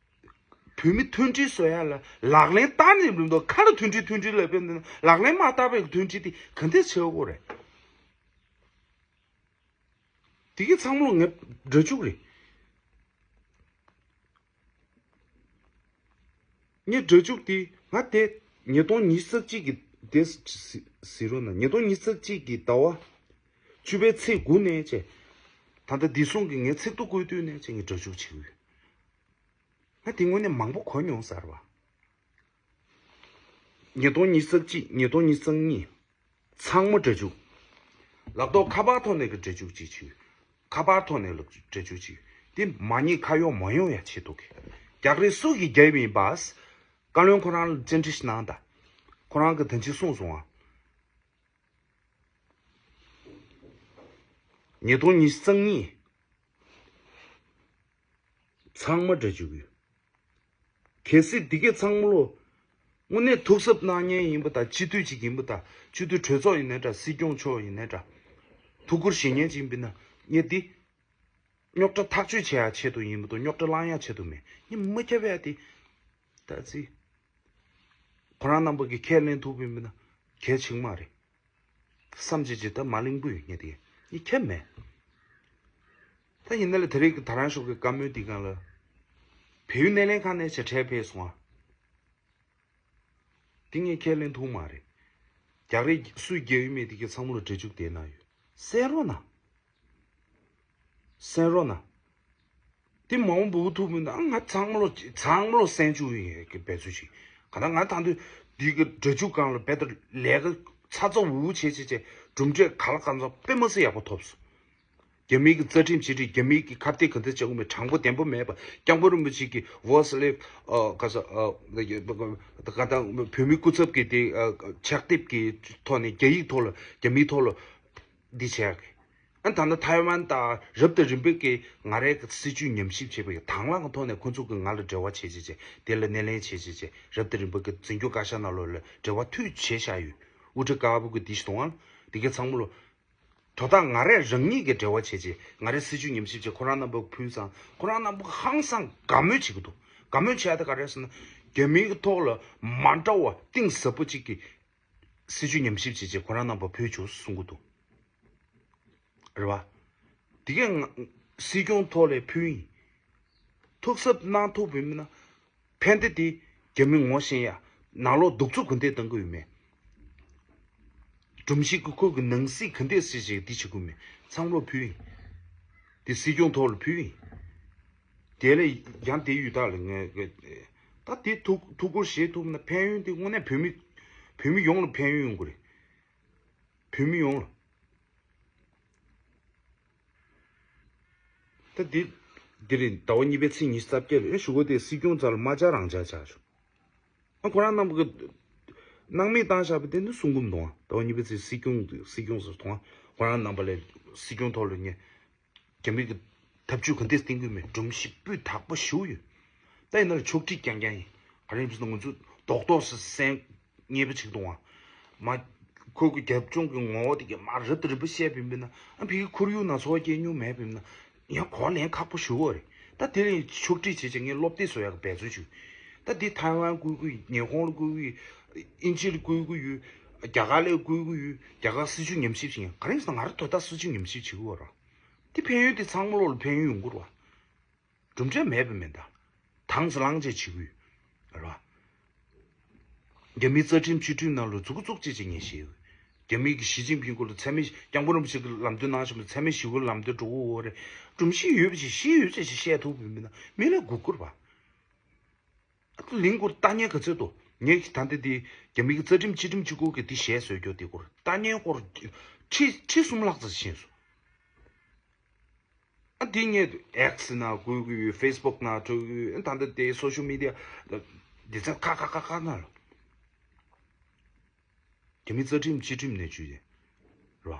བོད་མི་མཐུན་སྒྲིལ་བཟོ་ཡ་ལ་ལག་ལེན་བསྟར་ནས་མི་འདུག་ཁ་ལ་མཐུན་སྒྲིལ་མཐུན་སྒྲིལ་ལབ་པས་ལག་ལེན་མ་བསྟར་བའི་མཐུན་སྒྲིལ་དེ་ག་འདྲས་བྱེད་དགོས་རེད། དེ་གི་ཚང་མ་ལོ་ངས་སྒྲ་འཇུག་རེད། ངས་སྒྲ་འཇུག་དེ་ང་དེ་ཉིས་སྟོང་ཉི་ཤུ་རྩ་གཅིག་གི་དེ་ཟེར་རོ་ན་ཉིས་སྟོང་ཉི་ཤུ་རྩ་གཅིག་གི་ཟླ་བ་བཅུ་པའི་ཚེས་དགུ་ནས་བྱས། ད་ལྟ་འདི་སོང་གི་ངས་ཚིག་ཐོ་བཀོད་དུས་ནས་བྱས་ངས་སྒྲ་འཇུག་བྱེད་ཀྱི་ཡོད། ང་དེ་སྔོན་ནས་མང་པོ་གོ་མྱོང་ས་རེད་བ། ཉིས་སྟོང་ཉི་ཤུ་རྩ་གཅིག་ཉིས་སྟོང་ཉི་ཤུ་རྩ་གཉིས། ཚང་མ་སྒྲ་འཇུག་ལག་ཐོག་ཁ་པར་ཐོག་ནས་ཀྱི་སྒྲ་འཇུག་ཅིག་བྱོས། ཁ་པར་ཐོག་ནས་ལ་སྒྲ་འཇུག་ཅིག་དེ་མ་ཉེས་ཁ་གཡོག་མ་ཡོང་ཡ་ཆེད་དུ་གི། རྒྱག་རེས་སུ་གིས་རྒྱབ་ཡིན་པ། བཀའ་བློན་ཁོ་རང་ལ་བཅར་འདྲི་ཞིག་གནང་དང་། ཁོ་རང་གི་ད་ཅི་གསུངས་སོང་ཨ། ཉིས་སྟོང་ཉི་ཤུ་རྩ་གཉིས། ཚང་མ་སྒྲ་འཇུག་ཡོད། གལ་སྲིད་འདི་གས་ཚང་མ་ལོ། དངོས་གནས་ཐུགས་གཟབ་གནང་མཁན་ཡིན་པ་དང་སྤྱི་འཐུས་ཅིག་ཡིན་པ་དང་སྤྱི་འཐུས་གྲོས་ཚོགས་ཡིན་ནའི་འདྲ་སྲིད་སྐྱོང་མཆོག་ཡིན་ནའི་འདྲ། ཐུགས་ཁུར་བཞེས་མཁན་ཅིག་ཡིན་པ་ན་ངས་འདི། རྙོག་དྲ་ཐག་གཅོད་བྱེད་ཡ་ཆེད་དུ་ཡིན་པ་དང་རྙོག་དྲ་བསླང་ཡ་ཆེད་དུ་མེད་ངས་མ་ཁྱབ་ཡ་དེ། ད་ཅི། ཁོ་རང་རྣམ་པ་གིས་ཁས་ལེན་ཐུབ་པ་ཡིན་པ་ན་གལ་ཆེན་མ་རེད། བསམ་བྱེད་ཅིག་ད་མ་གླེང་པོ་ཡོད་ངས་དེ་ངས་ཁྱབ་མེད། ད་ཡིན་ན་ལ་དེ་རིང་གི་ད་རང་ཤོག་གི་བཀའ་མོལ་འདི་སྒང་ལ། བལ་ཡུལ་སྣེ་ལེན་ཁང་ནས་ཕྱིར་ཁྲལ་ཕེབས་སོང་ཨ། དེ་ངས་ཁས་ལེན་ཐུབ་མ་རེད། རྒྱག་རེས་སུས་རྒྱག་ཡོད་མེད་དེ་གའི་ཚང་མ་ལ་འབྲེལ་འཇུག་དེ་ན་ཡོད། གསན་རོགས་གནང་། གསན་རོགས་གནང་། དེ་མ་འོངས་འབུལ་ཐུབ་མིན་ན་ང་ཚང་མ་ལོ་ཚང་མ་ལོ་གསན་བཅུག་ཡིན་གི་འབད་ཚུལ་ཞིག་ག་ད་ང་ད་དུས་འདི་གི་འབྲེལ་འཇུག་སྒང་ལ་རྦད་དེ་ལས་ཀ་ཚ་ཚ་འུར་འུར་བྱེད་བྱེད་བྱེད་གྲུབ་འབྲས་ག་ལ་གང་འཚམ་དཔེ་མ་སྲིད་ཡག་པོ་ཐོབ་སོང་། རྒྱ་མིའི་གི་རྩ་ཁྲིམས་བྱེད་རིགས་རྒྱ་མིའི་གི་ཁ་གཏད་ག་འདྲ་བྱེད་དགོས་མེད་དྲང་པོ་བདེན་པོ་མེད་པ་སྐྱབས་མགོན་རིན་པོ་ཆེ་གི་ཝོས་ལེབ་ཨ་ག་ས་ཨ་ག་ད་བོད་མི་སྐུ་ཚབ་ཀྱི་དེ་ཨ་ཕྱག་དེབ་ཀྱི་ཐོག་ནས་རྒྱ་ཡིག་ཐོག་ལ་རྒྱ་མིའི་ཐོག་ལ་འདི་བྱས་ཡག་གི་ཨ་ད་ནི་ཐའེ་ཝན་དང་རབ་དང་རིམ་པས་ཀྱི་ང་རའི་གི་སྲིད་བྱུས་ཉམས་ཞིབ་བྱས་པའི་དང་བླངས་ཀྱི་ཐོག་ནས་ཁོ་ཚོ་གི་ང་ལ་འབྲེལ་བ་བྱེད་བྱེད་བྱེད་དེ་ལ་སྣེ་ལེན་བྱེད་བྱེད་བྱེད་རབ་དང་རིམ་པ་གི་འཛིན་སྐྱོང་བཀའ་ཤག་ནང་ལོགས་ལ་འབྲེལ་བ་མཐུད་བྱས་བཞག་ཡོད། དབུ་ཁྲིད་ཀ་བུ་གི་འདི་ཞིག་དང་ཨ་འདི་གའི་ཚང་མ་ལོ། དོ་བདག་ང་རས་རང་ཉིད་ཀྱི་འབྲེལ་བ་བྱས་རྗེས་ང་རའི་སྲིད་བྱུས་ཉམས་ཞིབ་བྱས་ཁོ་རང་རྣམ་པ་ཕུལ་ཙང་ཁོ་རང་རྣམ་པ་ཧང་སང་དགའ་མོས་བྱེད་ཀྱི་འདུག་དགའ་མོས་བྱས་ཏེ་ག་རེ་ཟེར་ན་རྒྱ་མིའི་གི་ཐོག་ལ་མ་འདྲ་བ་གཏིང་ཟབ་པོ་གཅིག་གི་སྲིད་བྱུས་ཉམས་ཞིབ་བྱས་རྗེས་ཁོ་རང་རྣམ་པ་ཕུལ་བྱུང་གསུང་གི་འདུག་རེད་བ། དེ་གས་ང་སྲིད་སྐྱོང་ཐོག་ལས་ཕུལ་ཡིན། ཐུགས་གཟབ་གནང་ཐུབ་པ་ཡིན་ན། ཕན་བདེ་དེ་རྒྱ་མི་ངོ་ཤེས་ཡ། ནང་ལོགས་གདུག་རྩུབ་ག་འདྲས་གཏང་གི་ཡོད་མེད། སྒྲོམ་གཞི་གི་ཁོ་གི་ནང་སྲིད་ག་འདྲས་སྲིད་ཅིག་འདི་བྱེད་དགོས་མེད། ཚང་མ་ལོ་ཕུལ་ཡིན། དེ་སྲིད་སྐྱོང་ཐོག་ལ་ཕུལ་ཡིན། དེ་ལས་ཡང་དེ་ཡུལ་དག་ལ་ངས་ད་དེ་ཐུགས་ཐུགས་ཁུར་བཞེས་ཐུབ་ན་ཕན་ཡོན་དེ་དངོས་གནས་བོད་མི་བོད་མི་ཡོངས་ལ་ཕན་ཡོན་ཡོང་གི་རེད། བོད་མི་ཡོངས་ལ། ད་འདི་འདི་རེད། ཟླ་བ་གཉིས་པའི་ཚེས་ཉི་ཤུ་རྩ་བརྒྱད་ལ་ཨེ་ཞུ་གོ་དེ་སྲིད་སྐྱོང་རྩ་ལ་མ་བཅར་རང་བཅར་བཅར་ཞུ། ཨ་ཁོ་རང་རྣམ་པ་གི་སྣང་མེད་བཏང་བཞག་པ་དེ་ནི་གསུང་གི་མི་འདུག་ཨ་ཟླ་བ་གཉིས་པའི་ཚེས་སྲིད་སྐྱོང་སྲིད་སྐྱོང་ཟེར་སོང་ཨ། ཁོ་རང་རྣམ་པ་ལ་སྲིད་སྐྱོང་ཐོག་ལ་ངས་རྒྱ་མི་གི་འཐབ་ཇུས་ག་འདྲས་བསྟན་གི་མེད། སྒྲོམ་གཞི་སྤུས་དག་པོ་ཞུ་ཡོད། ད་ཡིན་ན་ལ་ཕྱོགས་སྒྲིག་རྐྱང་རྐྱང་ཡིན། ག་རེ་ཡིན་ཟེར་ན་ང་ཚོ་རྡོག་རྡོག་སེ་སེང་། ཉེས་པ་ཅིག་འདུག་ཨ། མ། ཁོ་གི་རྒྱབ་ལྗོངས་ཀྱི་ངོ་བོ་དེ་གས་མ་རབ་དང་རིམ་པ་བཤད་པ་ཡིན་ན། ཨ་ཕ་གི་ཁོར་ཡུག་ན་འཚོ་བ་སྐྱེལ་མྱོང་མེད་པ་ཡིན་ན། ཡང་གོ་ལེན་ཁག་པོ་ཞུ་བ་རེད། ད་དེ་ལ་ཕྱོགས་སྒྲིག་བྱེད་ཅིག་ངས་སློབ་དེབ་བཟོ་ཡག་གི་འབད་རྩོལ་བྱུང་། ད་འདི་ཐའེ་ཝན་བསྐུལ་གི་ཡོད། ཉི་ཧོང་ལ་བསྐུལ་གི་ཡོད། དབྱིན་ཇི་ལ་བསྐུལ་གི་ཡོད། རྒྱ་གར་ལ་བསྐུལ་གི་ཡོད། རྒྱ་གར་སྲིད་བྱུས་ཉམས་ཞིབ་བྱེད་མཁན་ག་རེ་ཡིན་ཟེར་ན་ང་རང་དོ་བདག་སྲིད་བྱུས་ཉམས་ཞིབ་བྱེད་གི་ཡོད་ར། དེ་ཕན་ཡོན་དེ་ཚང་མ་ལོག་ལ་ཕན་ཡོན་ཡོང་གི་རེད་བ། གྲུབ་འབྲས་མེད་པ་མིན་ད། དྭངས་གཙང་ལངས་བྱས་བྱེད་ཀྱི་ཡོད་རེད་བ། རྒྱ་མིའི་རྩ་ཁྲིམས་སྤྱི་ཁྲིམས་ནང་ལ་མཛུབ་གུ་བཙུགས་བྱས་བྱས་ངས་བཤད་ཡོད། རྒྱ་མི་གི་ཞི་ཅིན་ཕིང་སྐོར་ལ་མཚན་སྨད་སྐྱབས་མགོན་རིན་པོ་ཆེ་གི་ལམ་སྟོན་གནང་བཞིན་པ་མཚན་སྨད་ཞི་བའི་ལམ་སྟོན་འགྲོ་གི་ཡོད་རེད། སྒྲོམ་གཞི་ཡོད་པ་ཞིག་གཞི་ཡོད་བྱས་ཞིག་བཤད་ཐུབ་པ་མིན་ན་མི་ལ་སྒུག་དགོས་རེད་བ། ཨ་ལིང་སྐོར་ལྟ་ཉན་ག་ཚོད་དོ། ངས་ད་ལྟ་དེ་རྒྱ་མི་གི་རྩ་ཁྲིམས་སྤྱི་ཁྲིམས་གཅིག་པོ་གི་དེ་ཞལ་བཟོས་རྒྱུ་དེ་སྐོར་ལྟ་ཉན་སྐོར་ཁྲི་ཁྲི་གསུམ་ལྷག་ཙམ་ཕྱིན་སོང་། ཨ་དེ་ངས་ཨེག་སི་ནང་བཀོད་ཀྱི་ཡོད། ཕེ་སི་བུག་ནང་བཀོད་ཀྱི་ཡོད། ཨ་ད་ལྟ་དེ་སོ་ཤལ་མི་ཌི་ཡ་སྡེ་ཚན་ཁག་ཁག་ཁག་ཁག་ནང་ལ། རྒྱ་མི་རྩ་ཁྲིམས་སྤྱི་ཁྲིམས་ནས་བརྒྱུད་དེ་རེད་བ།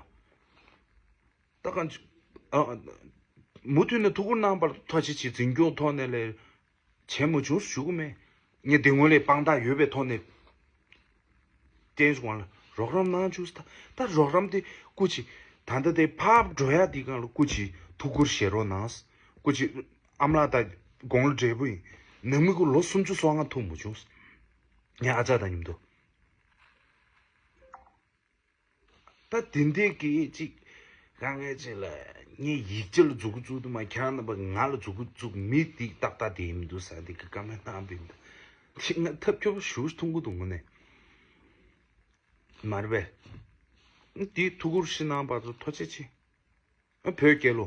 ད་གང་ཅི་ཨ་མུ་མཐུད་ནས་ཐུགས་ཁུར་གནང་བར་ཐུགས་རྗེ་ཆེ། འཛིན་སྐྱོང་ཐོག་ནས་ལས། བྱས་མ་བྱུང་ཞུ་གི་མེད། ངས་དེ་སྔོན་ལས་དཔང་རྟགས་ཡོད་པའི་ཐོག་ནས་བསྟན་བྱུང་བ་ལ་རོགས་རམ་གནང་བྱུང་ཟེར། ད་ད་རོགས་རམ་དེ་སྐུ་མཁྱེན། ད་ལྟ་དེ་ཕར་འགྲོ་ཡ་དེ་སྒང་ལ་སྐུ་མཁྱེན་ཐུགས་ཁུར་བཞེས་རོགས་གནང་། སྐུ་མཁྱེན་ཨ་མ་ལགས་ད་དགུང་ལོ་བགྲེས་པོ་ཡིན། ནང་མི་ཀུན་ལོ་སུམ་ཅུ་སོ་ལྔ་ཐུག་མ་བྱུང་། ངའི་ཨ་ཅག་དང་མཉམ་དུ། ད་དེ་འདྲའི་གི་ཅིག་དཀའ་ངལ་ཅིག་ལ་ངས་ཡིག་ཆ་ལ་མཛུབ་གུ་བཙུགས་དུས་མ་ཁྱེད་རང་རྣམ་པ་ང་ལ་མཛུབ་གུ་བཙུགས། མི་འདི་ཏག་ཏག་དེ་ཡིན་མི་འདུག་ཟེར་འདི་གི་བཀའ་མོལ་གནང་བ་ཡིན་ད། དེ་ང་ཐབས་སྐྱོ་པོ་ཞེ་པོ་མཐོང་གི་འདུག་དངོས་གནས། མ་རེད་པས། འདི་ཐུགས་ཁུར་ཞིག་གནང་བར་དུ་ཐུགས་རྗེ་ཆེ། ཨ་བོད་རྒྱལ་ལོ།